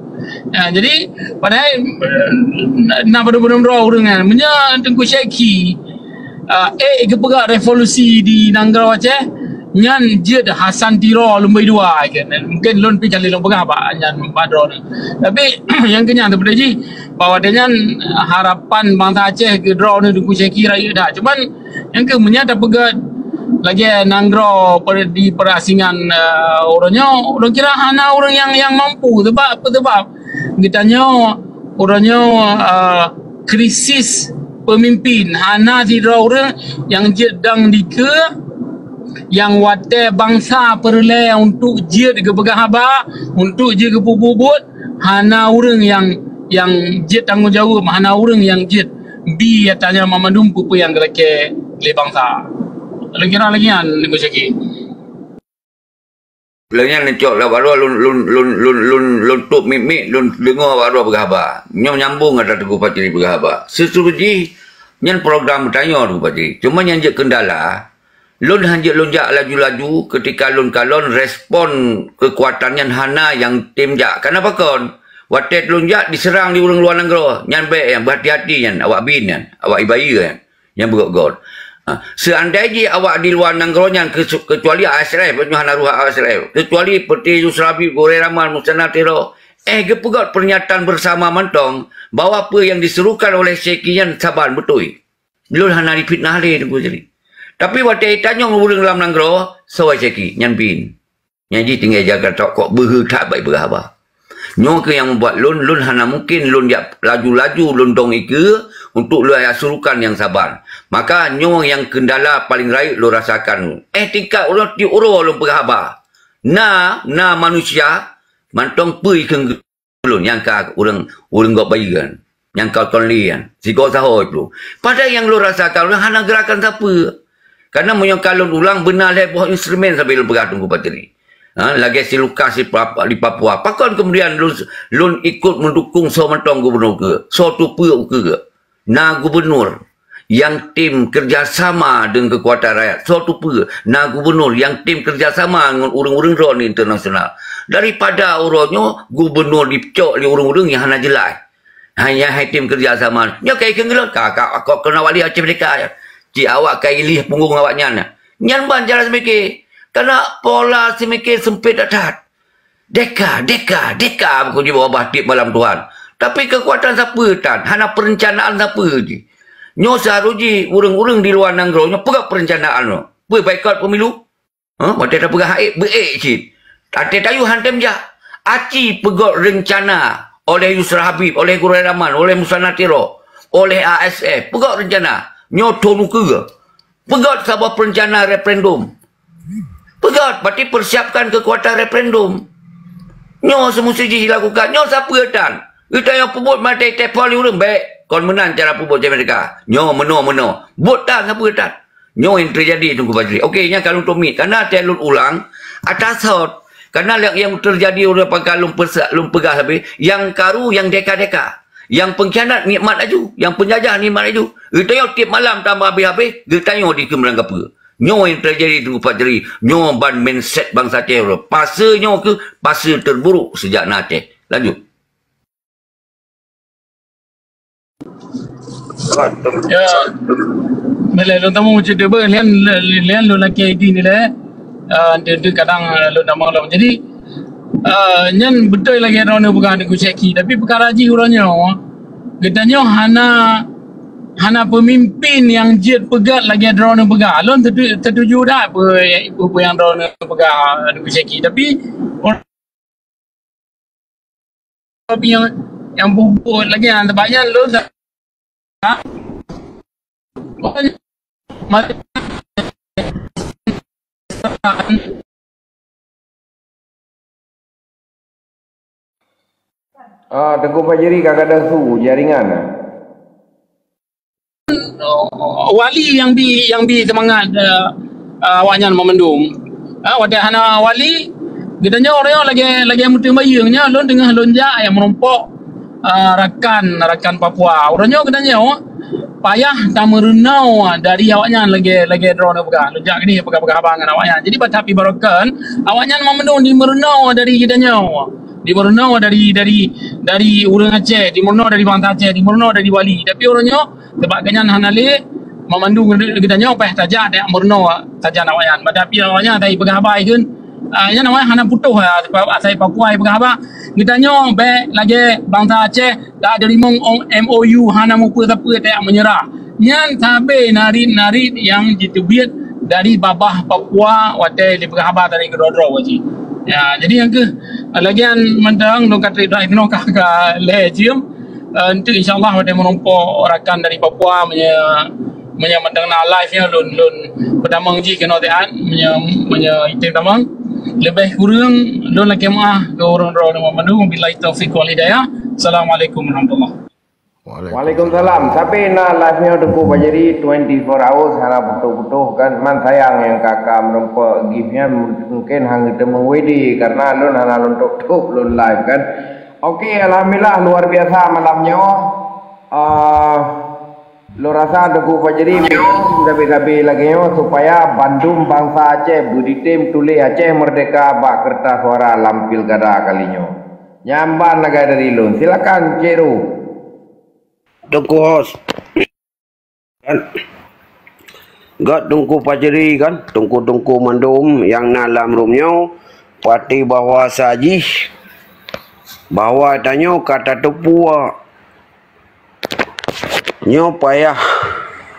Ya, jadi padahai, eh, na, na padum-padum droe ureuëng nyan. Meunyoe Teungku Syeki, ah, eh, geupeugah revolusi di nanggroe Aceh, nyan jeuet Hasan Tiro lumboi dua kan. Mungkin lôn pi kali lôn peugah bak nyan bak droeneuh. Tapi nyang keu nyan seperti ji, bak watée nyan harapan bansa Aceh keu droeneuh Teungku Syeki rayeuk that. Cuman nyang keu meunyoe tapeugét lagée nanggroe per-, di peurasingan, eh, uroe nyoe, ulôn kira hana ureuëng nyang, nyang mampu. Sebab apa? Sebab geutanyoe uroe nyoe, eh, krisis peumimpin, hana sidroe ureuëng nyang jeuet dong dikeue nyang watée bansa peureulée untuk jeuet geupeugah haba, untuk jeuet geupeubuet-buet, hana ureuëng nyang, nyang jeuet tanggong jaweueb, hana ureuëng nyang jeuet bi ata nyan mandum peue-peue nyang geulakée lé bansa. Lôn kira lagée nyan Teungku Syeki. Lheueh nyan neucok lam baroe lôn, lôn, lôn, lôn, lôn, lôn tôp miet-miet, lôn deungoe baroe peugah haba. Nyoe nyambong ata Teungku Patri peugah haba. Seutujih nyan program geutanyoe Teungku Patri. Cuma nyang jeuet keundala, lôn han jeuet lôn jak laju-laju, keutika lôn kalon respon keukuatan nyan hana nyang tem jak. Kana pakon? Watée lôn jak diseurang di ureuëng luwa nanggroe, nyan bék nyan, beuhati-hati nyan, awak bin nyan, awak ibayeue nyan. Nyang beugöt-göt. Ha, seandai jih awak di luwa nanggroe nyan, kecu-, kecuali A S R F, nyoe hana ruha A S R F, kecuali Peuti Yusra Habib, Gurée Rahman, Musanna Tiro, eh, geupeugöt pernyataan bersama mantong bahwa peue nyang diserukan oleh Syeki nyan saban beutôi. Lôn hana difitnah lé Teungku Patri. Tapi watée tanyong ureuëng lam nanggroe, soe Syeki nyan bin. Nyan jih tinggai jaga tok kok beuhe that bak ipeugah haba. Nyoe keuh nyang mubuat lôn, lôn hana mungken lôn jak laju-laju lôn dong ikeue untuk lôn jak surukan nyang saban. Maka nyoe nyang keundala paleng rayeuk lôn rasakan. Eh, tingkat uroe tiep uroe lôn peugah haba. Na, na manusia mantong peue ikeue lôn nyang ka ureuëng, ureuëng gob bayeue nyan. Nyang ka ton lé nyan, sigoe saho ipluh. Padahai nyang lôn rasakan ureuëng hana geurakan sapeue. Karena meunyoe ka lôn ulang beuna lhée boh instrumen sabe lôn peugah Teungku Patri. Ha, lagée si Lukas di Pap-, di Papua. Pakon kemudian lôn, lôn ikut meudukung soe mantong gubunur keuh, soe teupeue ukeue. Na gubunur nyang tem kerjasama dengan kekuatan rakyat. Soe teupeue? Na gubunur nyang tem kerjasama ngon ureuëng-ureuëng droe internasional. Daripada uroe nyoe gubunur dicok lé ureuëng-ureuëng nyang hana jeulaih. Hanya hai tem kerjasama. Nyoe kai keu ngeulot ka, ka, ka keuneuk wali Aceh Merdeka. Cit awak kai ilih punggong awak nyan. Nyan ban cara seumiké. Karena pola seumiké sempit that-that. Deka, deka, deka, buku jibawa bah tiep malam Tuhan. Tapi kekuatan sapeue tan, hana perencanaan sapeue jih. Nyoe seharusnya ureuëng-ureuëng di luwa nanggroe nyoe peugah perencanaan nyoe. Peue baikot pemilu? Ha, watée tapeugah hak ék, beuék cit. Até tayue han tem jak. Aci peugöt rencana oleh Yusra Habib, oleh Gurée Rahman, oleh Musanna Tiro, oleh A S F. Peugöt rencana. Nyoe thon ukeue. Peugöt saboh perencana referendum. Peugöt, berarti persiapkan kekuatan referendum. Nyoe seumusti jih dilakukan. Nyoe sapeue tan? Geutanyoe peubuet maté tepol ureuëng bék. Kon meunan cara peubuet di Amerika. Nyoe meunoe-meunoe. Buet tan sapeue tan? Nyoe yang terjadi Teungku Fajri. Okey, nyan ka lôn tumiet. Karena teuh lôn ulang, atasot. Karena yang, yang terjadi uroe pangka lôn peusa-, lôn peugah habéh, yang karu, yang deka-deka. Yang pengkhianat nikmat laju, yang penjajah nikmat laju. Geutanyoe tiep malam tambah habéh-habéh, geutanyoe dikeue meurangkapeue. Nyoe yang terjadi Teungku Fajri, nyoe ban mindset bansa Aceh. Fase nyoe keuh fase terburuk sejak na Aceh. Lanjut. Ya, boleh lôn tamong cerita beu, lian, lian lôn lakée di ni lé. Ah, dia, dia kadang, ah, lôn tamong lom. Jadi, ah, nyan beutôi lagée droeneuh peugah Teungku Syeki, tapi peukara jih uroe nyoe, geutanyoe hana, hana peumimpin nyang jeuet peugét lagée droeneuh peugah. Lôn tetu-, tetuju that peue, peue, peue nyang droeneuh peugah Teungku Syeki, tapi Tapi nyang, nyang bubuet lagée nyan, teuma nyan lôn sa-, ha? Ah, Teungku Fajri ka gadôh su jaringan. Wali nyang bi, nyang bi seumangat, eh, eh, awaknyan meumandum. Ha, watée hana wali, geutanyoe uroe nyoe lagée, lagée meuteumbayeueng nyoe, lôn teungoh lôn jak nyang meurumpok, eh, rakan, rakan Papua. Uroe nyoe geutanyoe payah tameureunoe dari awaknyan lagée, lagée droeneuh peugah. Lôn jak keunoe peugah-peugah haba ngon awaknyan. Jadi, bak tapi barokan, awaknyan meumandum dimeureunoe dari geutanyoe. Dimeureunoe dari, dari, dari ureuëng Aceh, dimeureunoe dari bansa Aceh, dimeureunoe dari wali. Tapi uroe nyoe, Sabab keu nyan hana lé, meumandum geutanyoe paih tajak, tajak meurunoe sajan awaknyan. Padahai awaknyan asai peugah haba kheun, ah, nyan awaknyan hana putôh, ah, asai Papua peugah haba. Geutanyoe bék lagée bansa Aceh, ka teurimong M O U hana mupeue sapeue tajak meunyeurah. Nyan sabé narit-narit nyang jiteubiet dari babah Papua watée jipeugah haba tadi keudroe-droe cit. Ya, jadi nyang keuh, lagian mantong lôn ka trép dah inoe ka, ka lhée jeuem. Eh, enteuk insya Allah watée meurumpok rakan dari Papua meunyoe, meunyoe mantong na live nyoe lôn, lôn peutamong jih keunoe siat meunyoe, meunyoe item tamong. Leubeh kureueng lôn lakée meuáh keu ureuëng droe bandum. Billahi taufiq wal hidayah. Assalamualaikum warahmatullahi. Waalaikumsalam. Tapi na live nyoe Teungku Fajri twenty four hours hana putôh-putôh kan. Man sayang nyang ka, ka meurumpok gift nyan mungkin hana teumé W D karena lôn hana lôn tôp-tôp lôn live kan. Oke, alhamdulillah luar biasa malam nyoe. Ah, lôn rasa Teungku Fajri sabe-sabe lagée nyoe supaya bandum bansa Aceh beuditem tuléh Aceh Merdeka bak kertas suara lam pilkada kali nyoe. Nyan ban lagée dari lôn. Silakan, Cik Ru. Teungku Hos. Kan? Gét Teungku Fajri kan, teungku-teungku mandum nyang na lam room nyoe, pati bahwa sajih bahwa tanyoe ka tateupeue nyoe payah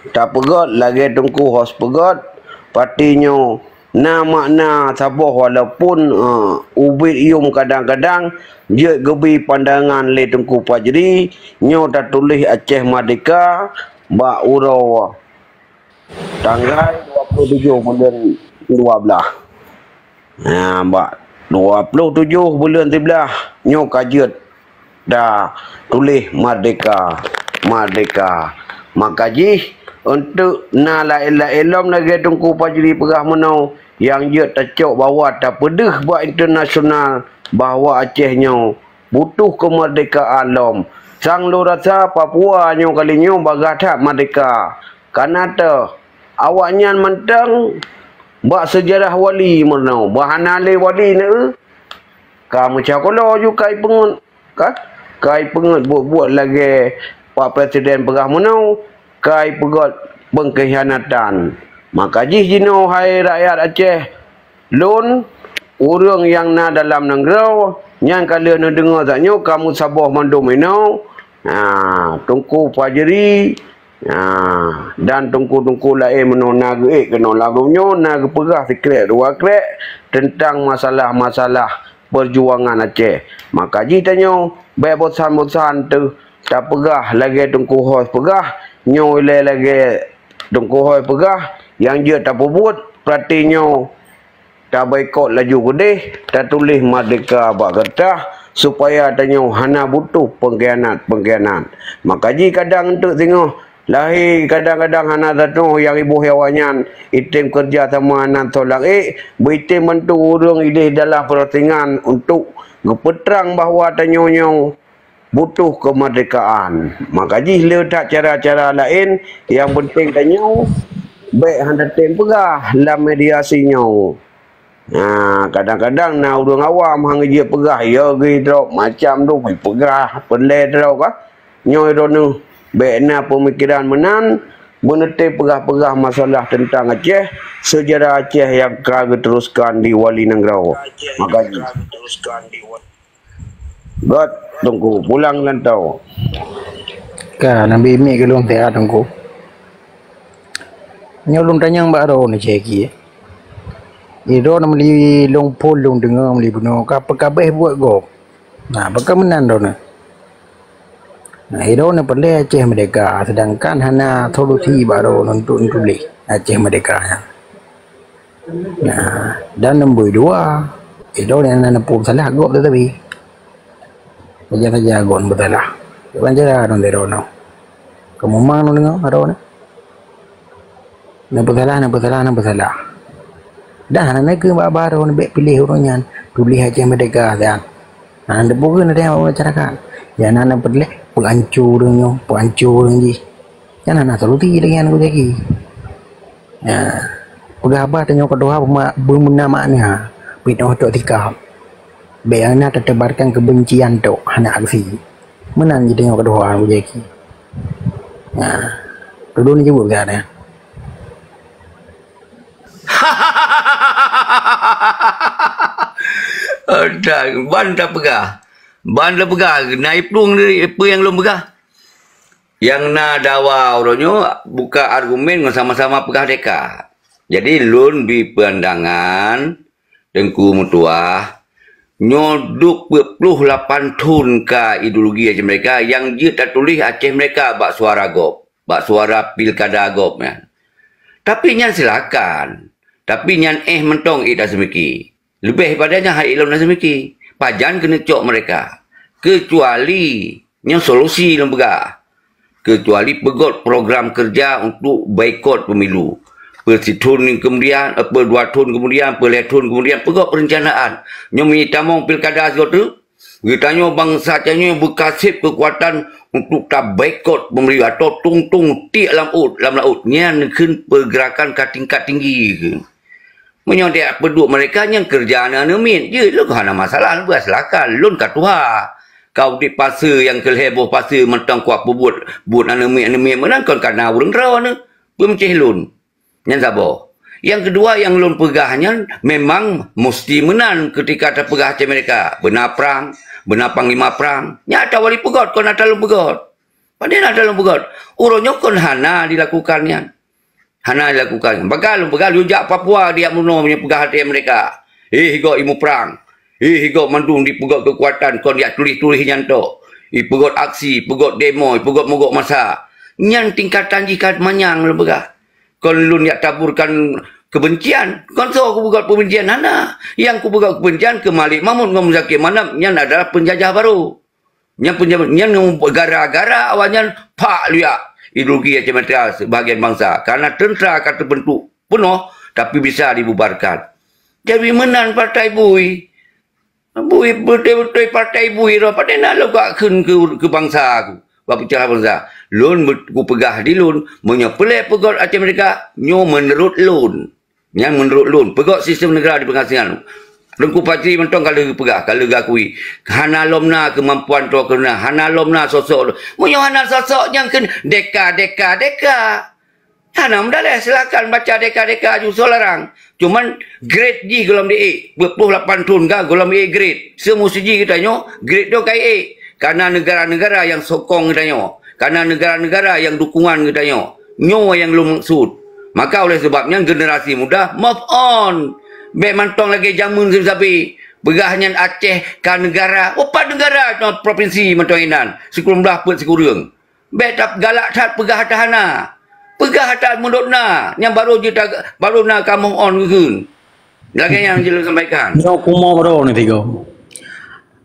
tapeugét lagée Teungku Hos peugét, pati nyoe na makna saboh walaupun, eh, ubit yuem kadang-kadang jeuet geubi pandangan lé Teungku Fajri, nyoe tatuléh Aceh Merdeka bak uroe tanggai dua puluh tujoh buleuen dua blaih. Nah, bak dua puluh tujoh buleuen siblaih nyoe ka jeuet da tuléh merdeka, merdeka. Maka jih, eunteuk na laén-laén lom lagée Teungku Fajri peugah meunoe, nyang jeuet tacok bahwa tapeudeuh bak internasional bahwa Aceh nyoe butuh keumeurdekaan lom. Sang lôn rasa Papua nyoe kali nyoe bagaih that merdeka. Kana teuh, awaknyan mantong bak seujarah wali meunoe, bah hana lé wali neu. Ka meucah kolo ju kai peungeut, kan? Kai peungeut buet-buet lagée Pak Presiden peugah meunoe, kai peugét peungkhianatan. Maka jih jinoe hai rakyat Aceh, lôn, ureuëng nyang na dalam nanggroe, nyan ka lheueh neudeungoe tanyoe kamoe saboh mandum inoe, ha, Teungku Fajri, ha, dan teungku-teungku laén meunoe na geuék keunoe lam nyoe na geupeugah sikrek dua krek teuntang masalah-masalah peujuangan Aceh. Maka jih tanyoe bék bosan-bosan teuh tapeugah lagée Teungku Hos peugah, nyoe ilée lagée Teungku Hos peugah, nyang jeuet tapeubuet, peurati nyoe tabaikot laju keudeh, tatuléh merdeka bak keureutah, supaya tanyoe hana butuh pengkhianat-pengkhianat. Maka jih kadang eunteuk singoh lahé, kadang-kadang hana tatuoh nyang iboh awaknyan, item keureuja sama nan soe langét, beuitem bantu ureuëng idéh dalam peurasingkan untuk geupeutrang bahwa tanyoe nyoe butuh keumeurdekaan. Maka jih le that cara-cara laén, nyang peunteng tanyoe bék hana tem peugah lam mediasi nyoe. Ha, kadang-kadang na ureuëng awam hana jeuet peugah, ya geuh trok macam tu, peugah peureulée trok ka. Nyoe droeneueh bék na peumikiran meunan, beuneutem peugah-peugah masalah teuntang Aceh, seujarah Aceh nyang ka geuteruskan di wali nanggroe. Maka jih. Gét, Teungku, pulang lantau. Ka, Nabi Mik keu lôn teuka, Teungku. Nyoe lôn tanyong bak droeneuh cit lagi. Di droeneuh meuli lôn phon lôn deungoe meuli bunoe ka peukabeh buet gob. Nah, pakon meunan droeneuh? Nah, di droeneuh peureulée Aceh merdeka, sedangkan hana solusi bak droeneuh untuk neutuléh Aceh merdeka nyan. Nah, dan nombor dua, itu yang na neupeusalah gob tetapi. Saja-saja gob neupeusalah. Bukan cara dong dero no. Kamu mang dong dengar aro ni. Neupeusalah, neupeusalah, neupeusalah. Dah na ke bak baru ni bek pilih urang nyan. Tulis aja merdeka dah. Nah, debu ke nanti masyarakat. Ya, na na peureulée peuancur nyoe, peuancur jih. Kan hana solusi lagi nyan ku jaki. Ya. Peugah haba tanyoe keudua beuma-, beumeunan makna, pinoh tok tikam. Bék hana teutebarkan keubencian tok, hana aksi. Meunan jih tanyoe keudua ku jaki. Ya. Dulu ni jebut ke ada. Ban tapeugah. Ban tapeugah. Na iplueng dari apa yang lôn peugah? Nyang na dawa uroe nyoe buka argumen ngon sama-sama peugah deka. Jadi, lôn bri peundangan, Teungku meutuah, nyoe duek peuet ploh lapan thon ka ideologi Aceh Merdeka nyang jeuet tatuléh Aceh Merdeka bak suara gob, bak suara pilkada gob nyan. Tapi nyan silakan. Tapi nyan éh mantong ék taseumiki. Leubeh pada nyan hai lôn na seumiki, pajan keuneuk cok mereka. Keucuali, nyoe solusi lôn peugah. Keucuali peugöt program keureuja untuk boikot pemilu. Peusithon keumudian, eh, peudua thon keumudian, peulhèe thon keumudian, peugöt peurencanakan. Nyoe meutamong pilkada sigoe teuk, geutanyoe bansa tanyoe beukaseb keukuatan untuk taboikot pemilu atau tung-tung tiek lam ôt, lam laôt. Nyan kheun peugerakan ka tingkat tinggi kheun. Meunyoe dia peuduek mereka nyang keureuja aneuk-aneuk miet, jeuet lôn hana masalah, lôn silakan, lôn ka tuha. Ka udeb pase nyang keu lhèe boh pase mantong kuat peubuet buet aneuk miet-aneuk miet meunan kon kana ureueng droeneuh, peumeucéh lôn. Nyan saboh. Nyang keudua nyang lôn peugah nyan memang musti meunan keutika tapeugah Aceh Merdeka, beuna prang, beuna panglima prang. Nyan ata wali peugöt kon ata lôn peugöt. Padahai ata lôn peugöt. Uroe nyoe kon hana dilakukan nyan. Hana dilakukan. Bagaih lôn peugah, lôn jak Papua, dijak meurunoe meunyoe peugah até mereka. Hih, gob imuprang. Hih, gob mandum dipeugöt keukuatan kon jak tuléh-tuléh nyan tok. Ipeugöt aksi, ipeugöt demo, ipeugöt mogok masa. Nyan tingkatan jih ka manyang lôn peugah. Kon lôn jak taburkan keubencian. Kon soe kupeugöt peubencian, hana. Nyang kupeugöt keubencian keu Malik Mahmud ngon Muzakir Manaf nyan adalah peunjajah barô. Nyang peunjabat nyan nyang gara-gara awaknyan pak liak ideologi Aceh Merdeka sebahagian bansa. Karena teuntra ka teubeuntuk peunoh, tapi bisa dibubarkan. Jadi meunan partai bui. Bui beutôi-beutôi partai bui roh, padahai na lôn ka kheun keu, keu bansa ku. Bak peucah bansa. Lôn be-, kupeugah di lôn, meunyoe peureulée peugöt Aceh Merdeka, nyoe meunurot lôn. Nyan meunurot lôn, peugöt sistem neugara di peungasingan. Teungku Fajri mantong ka lheueh geupeugah, ka lheueh geuakui. Hana lom na keumampuan droe keunan, hana lom na sosok. Meunyoe hana sosok nyang kheun deka, deka, deka. Hana meudaleh, silakan baca deka-deka ju soe larang. Cuman grade jih gohlom di ék, dua puluh lapan thon ka gohlom ék grade. Seumusti jih geutanyoe grade tu ka ék. Karena negara-negara nyang sokong geutanyoe, karena negara-negara nyang dukungan geutanyoe, nyoe nyang lôn maksud. Maka oleh sebab nyan generasi muda move on. Bék mantong lagée jameun sabe-sabe. Peugah nyan Aceh ka negara, oh pat negara, provinsi mantong inan, sikureueng blaih peuet sikureueng. Bék that galak that peugah that hana. Peugah that meunurot na, nyang barô jeuet ta-, barô na ka move on geukheun. Lagèe nyang jeuet lôn sampaikan. Nyoe kumoe baroe neuh tiga.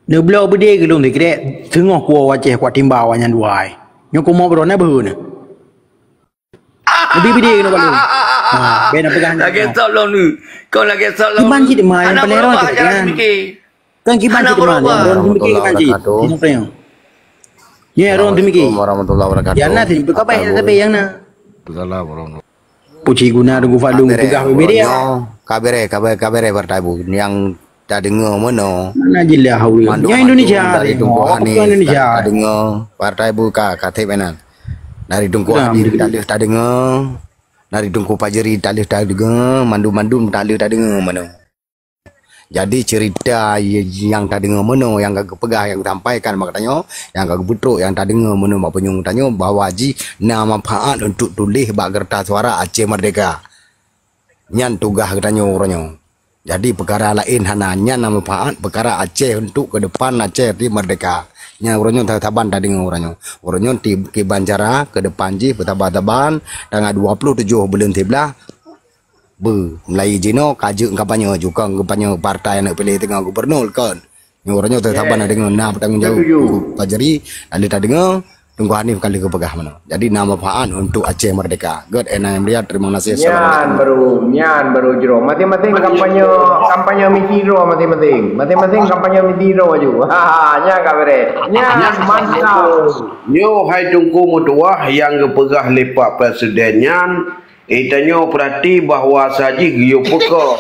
Neubloe beudé keu lôn sikrek, teungoh kuwoe u Aceh kutimba awaknyan dua ai. Nyoe kumoe baroe na beuhe neuh. Leubeh beudé keunoe bak lôn. Ha, bèk na peugah nyan. Lagèe sot lôn ni. Kau lagèe sot lôn. Kiban cit teuma nyang paléng rhot cit kan. Kan kiban cit teuma nyang rhot pike kiban cit. Nyang rhot pike. Assalamualaikum warahmatullahi wabarakatuh. Nyang na sih, buka baik tapi nyang na. Assalamualaikum. Puji guna Teungku Fadlu peugah bibit dia. Ka bereh, ka bereh, ka bereh partai bu. Nyang tadeungoe meunoe. Mana jeulaih hawa. Mandum, mandum Indonesia dari Teungku Hanif, Indonesia. Tadeungoe partai bu ka, ka thép inan. Dari Teungku Hanif ka lheueh tadeungoe. Dari Teungku Fajri ka lheueh tadeungoe, mandum-mandum ka lheueh tadeungoe meunoe. Jadi cerita nyang tadeungoe meunoe, nyang ka geupeugah, nyang geusampaikan bak geutanyoe, nyang ka geupeutrok, nyang tadeungoe meunoe bak punyueng geutanyoe, bahwa jih na manfaat untuk tuléh bak kertas suara Aceh Merdeka. Nyan tugaih geutanyoe uroe nyoe. Jadi peukara laén hana, nyan na manfaat peukara Aceh untuk keudepan Aceh di merdeka. Nyan uroe nyoe saban tadeungoe uroe nyoe. Uroe nyoe ti-, kiban cara keudepan jih beusaban-saban, tanggai dua puluh tujoh buleuen siblaih, beu, mulai jinoe ka jeuet kampanye, jukang kampanye partai aneuk piléh teungoh gubernur kon. Nyoe uroe nyoe saban tadeungoe na peutanggong jaweueb. Fajri, lalu tadeungoe Teungku Hanif ka lheueh geupeugah meunoe. Jadi na manfaat untuk Aceh Merdeka. Göt Ena Imriat, terima kasih. Nyan baru, nyan baru jroh. Masing-masing kampanye, kampanye misi droe masing-masing. Masing-masing kampanye misi droe aju. Ha, nyan ka bereh. Nyan mantap. Nyoe hai Teungku meutuah nyang geupeugah lé Pak Presiden nyan, geutanyoe peurati bahwa sajih geuyue peukoh.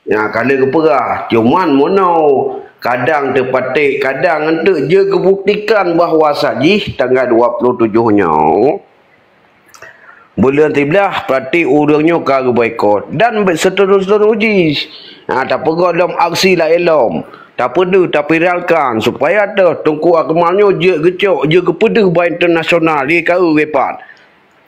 Nya, ka lheueh geupeugah, cuman meunoe kadang teupaték, kadang enteuk jeuet geubuktikan bahwa sajih tanggai dua puluh tujoh nyoe, buleuen siblaih, peurati ureuëng nyoe ka geuboikot dan seterus-terus jih. Ha, tapeugöt lom aksi laén lom, tapeudeuh, taviralkan supaya teuh Teungku Akmal nyoe jeuet geucok, jeuet geupeudeuh bak internasional, di ka eu geupat.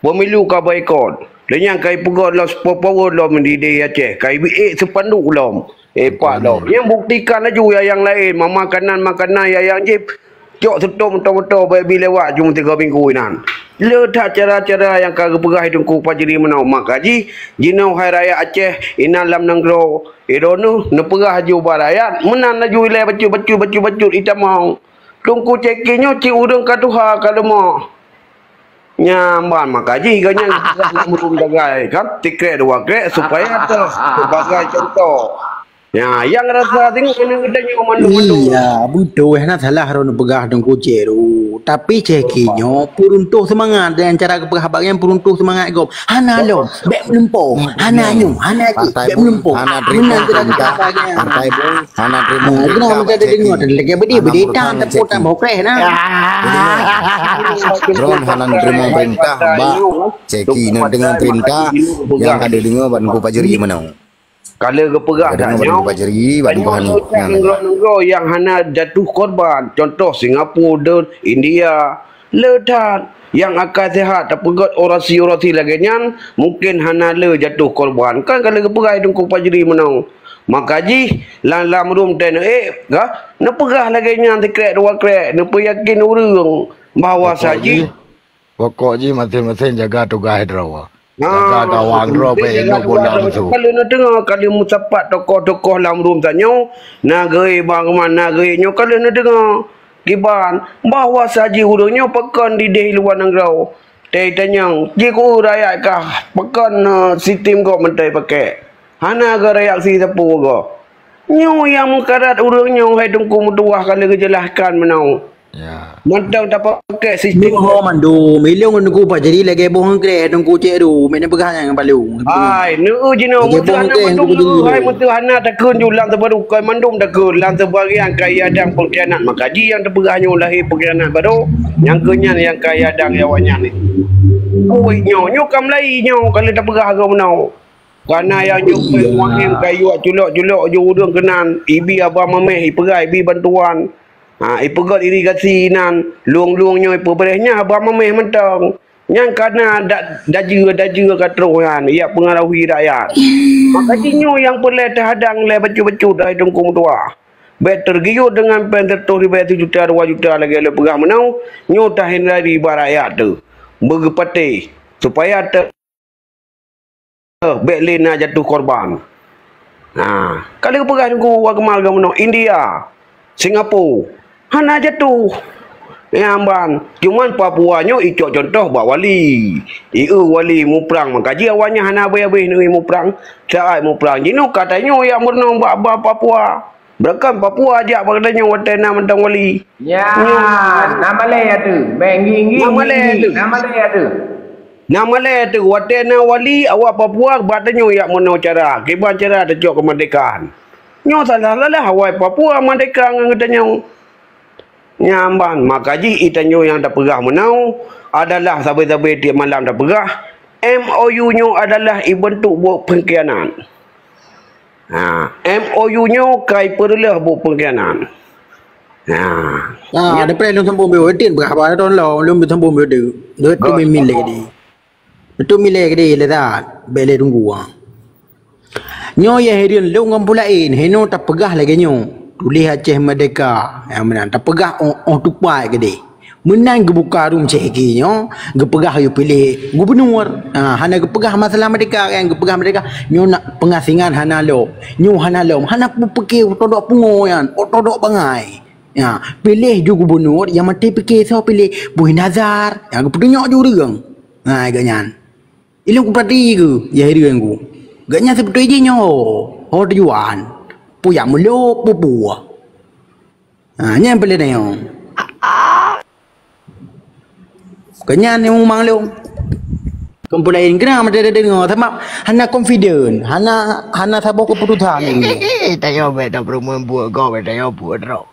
Pemilu ka boikot. Lé nyang ka ipeugöt lom, spot power lom di, di Aceh. Ka ibiek spanduk lom. Eh, pat lom. Nyang buktikan laju ya nyang laén. Makanan-makanan ya nyang jih cok seutôt moto-moto bak bi lewat jeuem tiga minggu inan. Le that cara-cara nyang ka geupeugah Teungku Fajri meunoe. Maka jih, jinoe hai rakyat Aceh, inan lam nanggroe, i droeneuh neupeugah laju bak rakyat, meunan laju ilèe bacut-bacut, bacut-bacut itamong. Teungku Ceki nyoe cit ureuëng ka tuha ka leumoh. Nyan ban maka jih gobnyan geupeugah lam rhueng dagai kan, tikrek dua krek supaya teuh sebagai contoh. Nya, nyang rasa tengok keuneuk geutanyoe mandum-mandum. Iya, beutôi, hana salah droeneuh peugah Teungku Cek tu. Tapi Ceki nyoe peuruntuh seumangat, dan cara geupeugah bak nyan peuruntuh seumangat gob. Hana lom, bèk meulumpoe. Hana nyoe, hana cit, bèk meulumpoe. Hana teurimong peurintah. Partai bu, hana teurimong peurintah. Hana teurimong peurintah. Jadi, droeneuh hana neuteurimong peurintah bak Ceki, neuteurimong peurintah nyang ka geudeungoe bak Teungku Fajri meunoe. Ka lheueh geupeugah that nyoe, nanggroe-nanggroe nyang hana jatuh korban, contoh Singapura dan India, le that nyang akai sehat tapeugöt orasi-orasi lagèe nyan, mungken hana le jatuh korban. Kan ka lheueh geupeugah Teungku Fajri meunoe. Maka jih lam, lam rhueng teuh neuék ka neupeugah lagèe nyan sikrek dua krek, neupeuyakin ureuëng bahwa sajih. Pokok jih maséng-maséng jaga tugaih droe. Jaga gawang droe bèk inong bola musoh. Ka lheueh neudeungoe, ka lheueh meusapat tokoh-tokoh lam rhueng tanyoe, na geuék bang man, na geuék nyoe ka lheueh neudeungoe. Kiban, bahwa sajih ureuëng nyoe pakon di deh luwa nanggroe. Tei tanyong, jikeu rakyat kah pakon, eh, sistem gob mantong pakai. Hana geureaksi sapeue gob. Nyoe nyang meukarat ureuëng nyoe hai Teungku meutuwah ka lheueh geujelaskan meunoe. Ya. Mantong tapakai sistem. Nyoe ho mandum, ilong nunggu bak jadi lagèe boh angkrek Teungku Cek tu, meunan peugah nyang palu. Hai, neu jinoe meutuwah na mandum neu, hai meutuwah na takheun ju lam teubaru kai mandum takheun lam teubagian kaya dan pengkhianat. Maka ji nyang teupeugah nyoe lahé pengkhianat baru, nyang keu nyan nyang kaya dan awaknyan ni. Ui nyoe, nyoe ka mulai nyoe ka lheueh tapeugah gob meunoe. Kana nyang jumpai muhim kayuek culok-culok ju ureuëng keunan, ibi haba mameh, ipeugah ibi bantuan. Ha, ipeugöt irigasi inan, lueng-lueng nyoe ipeubréh nyan haba mameh mantong. Nyang kana da-, dajeue-dajeue ka troh nyan, ijak peungarohi rakyat. Maka jih nyoe nyang peureulèe teuhadang lé bacut-bacut hai Teungku meutuwah. Bèk teugiut deungon péng seratus ribèe, seujuta, dua juta lagèe lôn peugah meunoe, nyoe tahindari bak rakyat teuh. Beugeupatéh, supaya teu-, bèk lé na jatuh korban. Ha, ka lheueh peugah Teungku Akmal geumeunyoe India, Singapura, hana jatuh. Nyan ban, cuman Papua nyoe icok contoh bak wali. Ieu wali muprang, maka jih awaknyan hana habéh-habéh neui muprang. Saat muprang jinoe ka tanyoe nyang meurunoe bak, bak Papua. Beureukan Papua jak bak tanyoe watée na mantong wali. Nyan, na malée ateueh. Bèk ngi-ngi, na malée ateueh. Na malée ateueh, watée na wali, awak Papua bak tanyoe jak meurunoe cara. Kiban cara tacok keumeurdekaan. Nyoe salah-salah awai Papua meurdeka ngon geutanyoe. Nyan ban, maka jih i tanyoe nyang tapeugah meunoe adalah sabe-sabe tieb malam tapeugah, M O U nyoe adalah ibeuntuk buet peungkhianat. Ha, M O U nyoe ka ipeureuloh buet peungkhianat. Ha. Ha, nyan. Ada pernah lôn sambung beu, tin peugah haba ton lo, lôn sambung beu tu. Dua tu mimin lagi di. Beutôi milée keudeh le that, bèk lé teunggu, ah. Nyoe yah hireuen lôn ngon peue laén, hinoe tapeugah lagèe nyoe, tuléh Aceh Merdeka, nyang meunan tapeugah óh, óh tupai keudeh. Meunan geubuka rueng Syeh Eki nyoe, geupeugah yue piléh gubunur. Ha, hana geupeugah masalah merdeka, kan geupeugah merdeka. Nyoe nak peungasingan hana lom. Nyoe hana lom, hana peupike todok pungo nyan, todok bangai. Ha, piléh ju gubunur nyang maté pike soe piléh, Boy Nazar, nyang geupeutunyok ju ureueng. Ha, geuh nyan. Ilôn kupeurati keu, yah hireuen ku. Geuh nyan seubeutôi jih nyoe ho, ho tujuan. Peue nyang meulôp peue-peue. Ha, nyan peuleueh nyoe. Keu nyan nyang mumang lôn. Keupeue laén keunan meudeungoe, sabab hana confident, hana, hana saboh keuputusan. Tanyoe bèk tapeureumeun buet gob, bèk tanyoe buet droe.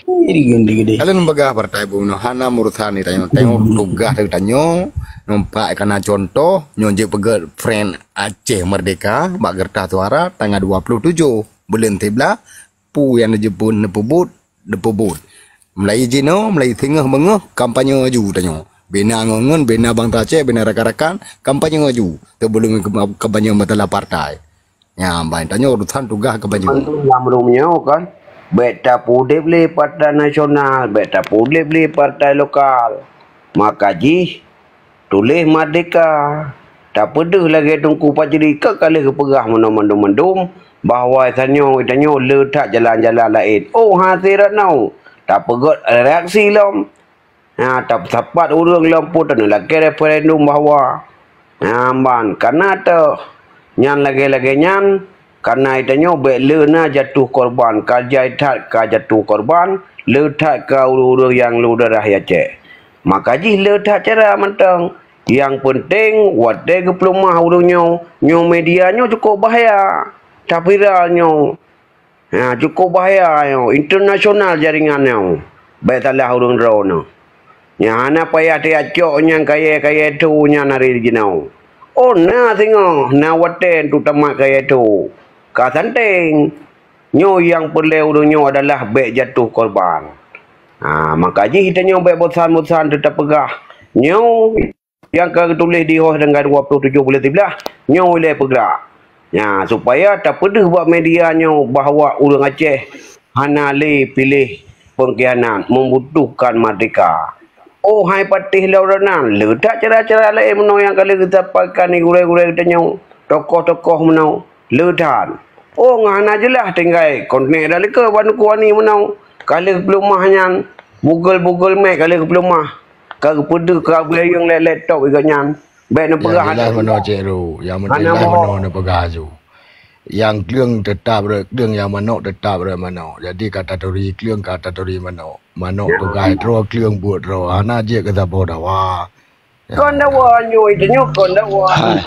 Iri geundi gede. Kalian peugah partai bunoe hana urusan ni tanyoe. Tanyoe tugaih dari tanyoe, nampak kana contoh, nyoe jeuet peugah friend Aceh Merdeka bak kertas suara tanggal dua puluh tujuh buleuen siblaih, peue nyang jeuet pun neupeubuet, neupeubuet. Mulai jinoe, mulai singoh beungoh kampanye laju tanyoe. Bina ngon-ngon, bina bansa Aceh, bina rakan-rakan, kampanye laju. Sebelum kampanye masalah partai. Nyan ban tanyoe urusan tugaih kampanye. Bantu lam rumoh nyoe kan. Bèk tapeudeb lé partai nasional, bèk tapeudeb lé partai lokal. Maka jih tuléh merdeka. Tapeudeuh lagèe Teungku Fajri ka ka lheueh geupeugah meunoe mandum-mandum bahwa tanyoe, tanyoe le that jalan-jalan laén. Oh, hase rot nyoe tapeugöt reaksi lom. Ha, tap-, sapat ureueng lom pun taneulakèe referendum bahwa, ha, ban kana teuh nyan lagèe-lagèe nyan, kana tanyoe bèk le na jatuh korban, ka jai that ka jatuh korban, le that ka ureueng-ureueng nyang le darah ya cèk. Maka jih le that cara mantong. Nyang peunteng watèe geupeuleumah ureueng nyoe, nyoe media nyoe cukôp bahaya. Taviral nyoe. Ha, cukôp bahaya nyoe, internasional jaringan nyoe. Bèk salah ureueng droeneuh. Nyang hana payah teucok nyang kayèe-kayèe tho nyan hari jinoe. Oh, na singoh, na watèe untuk tamat kayèe tho. Ka santeng. Nyoe nyang peureulèe ureueng nyoe adalah bèk jatuh korban. Ha, maka jih tanyoe bèk bosan-bosan teutab peugah. Nyoe nyang ka geutuléh di Hoh tanggai dua puluh tujoh buleuen siblaih, nyoe ilèe peugrak. Nya, supaya tapeudeuh bak media nyoe bahwa ureueng Aceh hana lé piléh pengkhianat, membutuhkan merdeka. Oh, hai patéh lom nan, le that cara-cara laén meunoe nyang ka lheueh geusampaikan di gurèe-gurèe geutanyoe, tokoh-tokoh meunoe, le that. Oh, ngon hana jeulaih tinggai konten dak likot bak Teungku Ani meunoe, ka lheueh peuleumah nyan, bugel-bugel mèk ka lheueh peuleumah. Ka geupeudeuh ka beuyeueng lé laptop geuh nyan. Bèk neupeugah. Nyang jeulaih meunoe, Cek Ru. Nyang meujeulaih meunoe neupeugah aju. Nyang kleueng teutap rot kleueng, nyang manok teutap rot manok. Jadi ka taturi kleueng, ka taturi manok. Manok tugaih droe, kleueng buet droe. Hana jeuet keu saboh dawa. Kon dawa nyoe, itu nyoe kon dawa.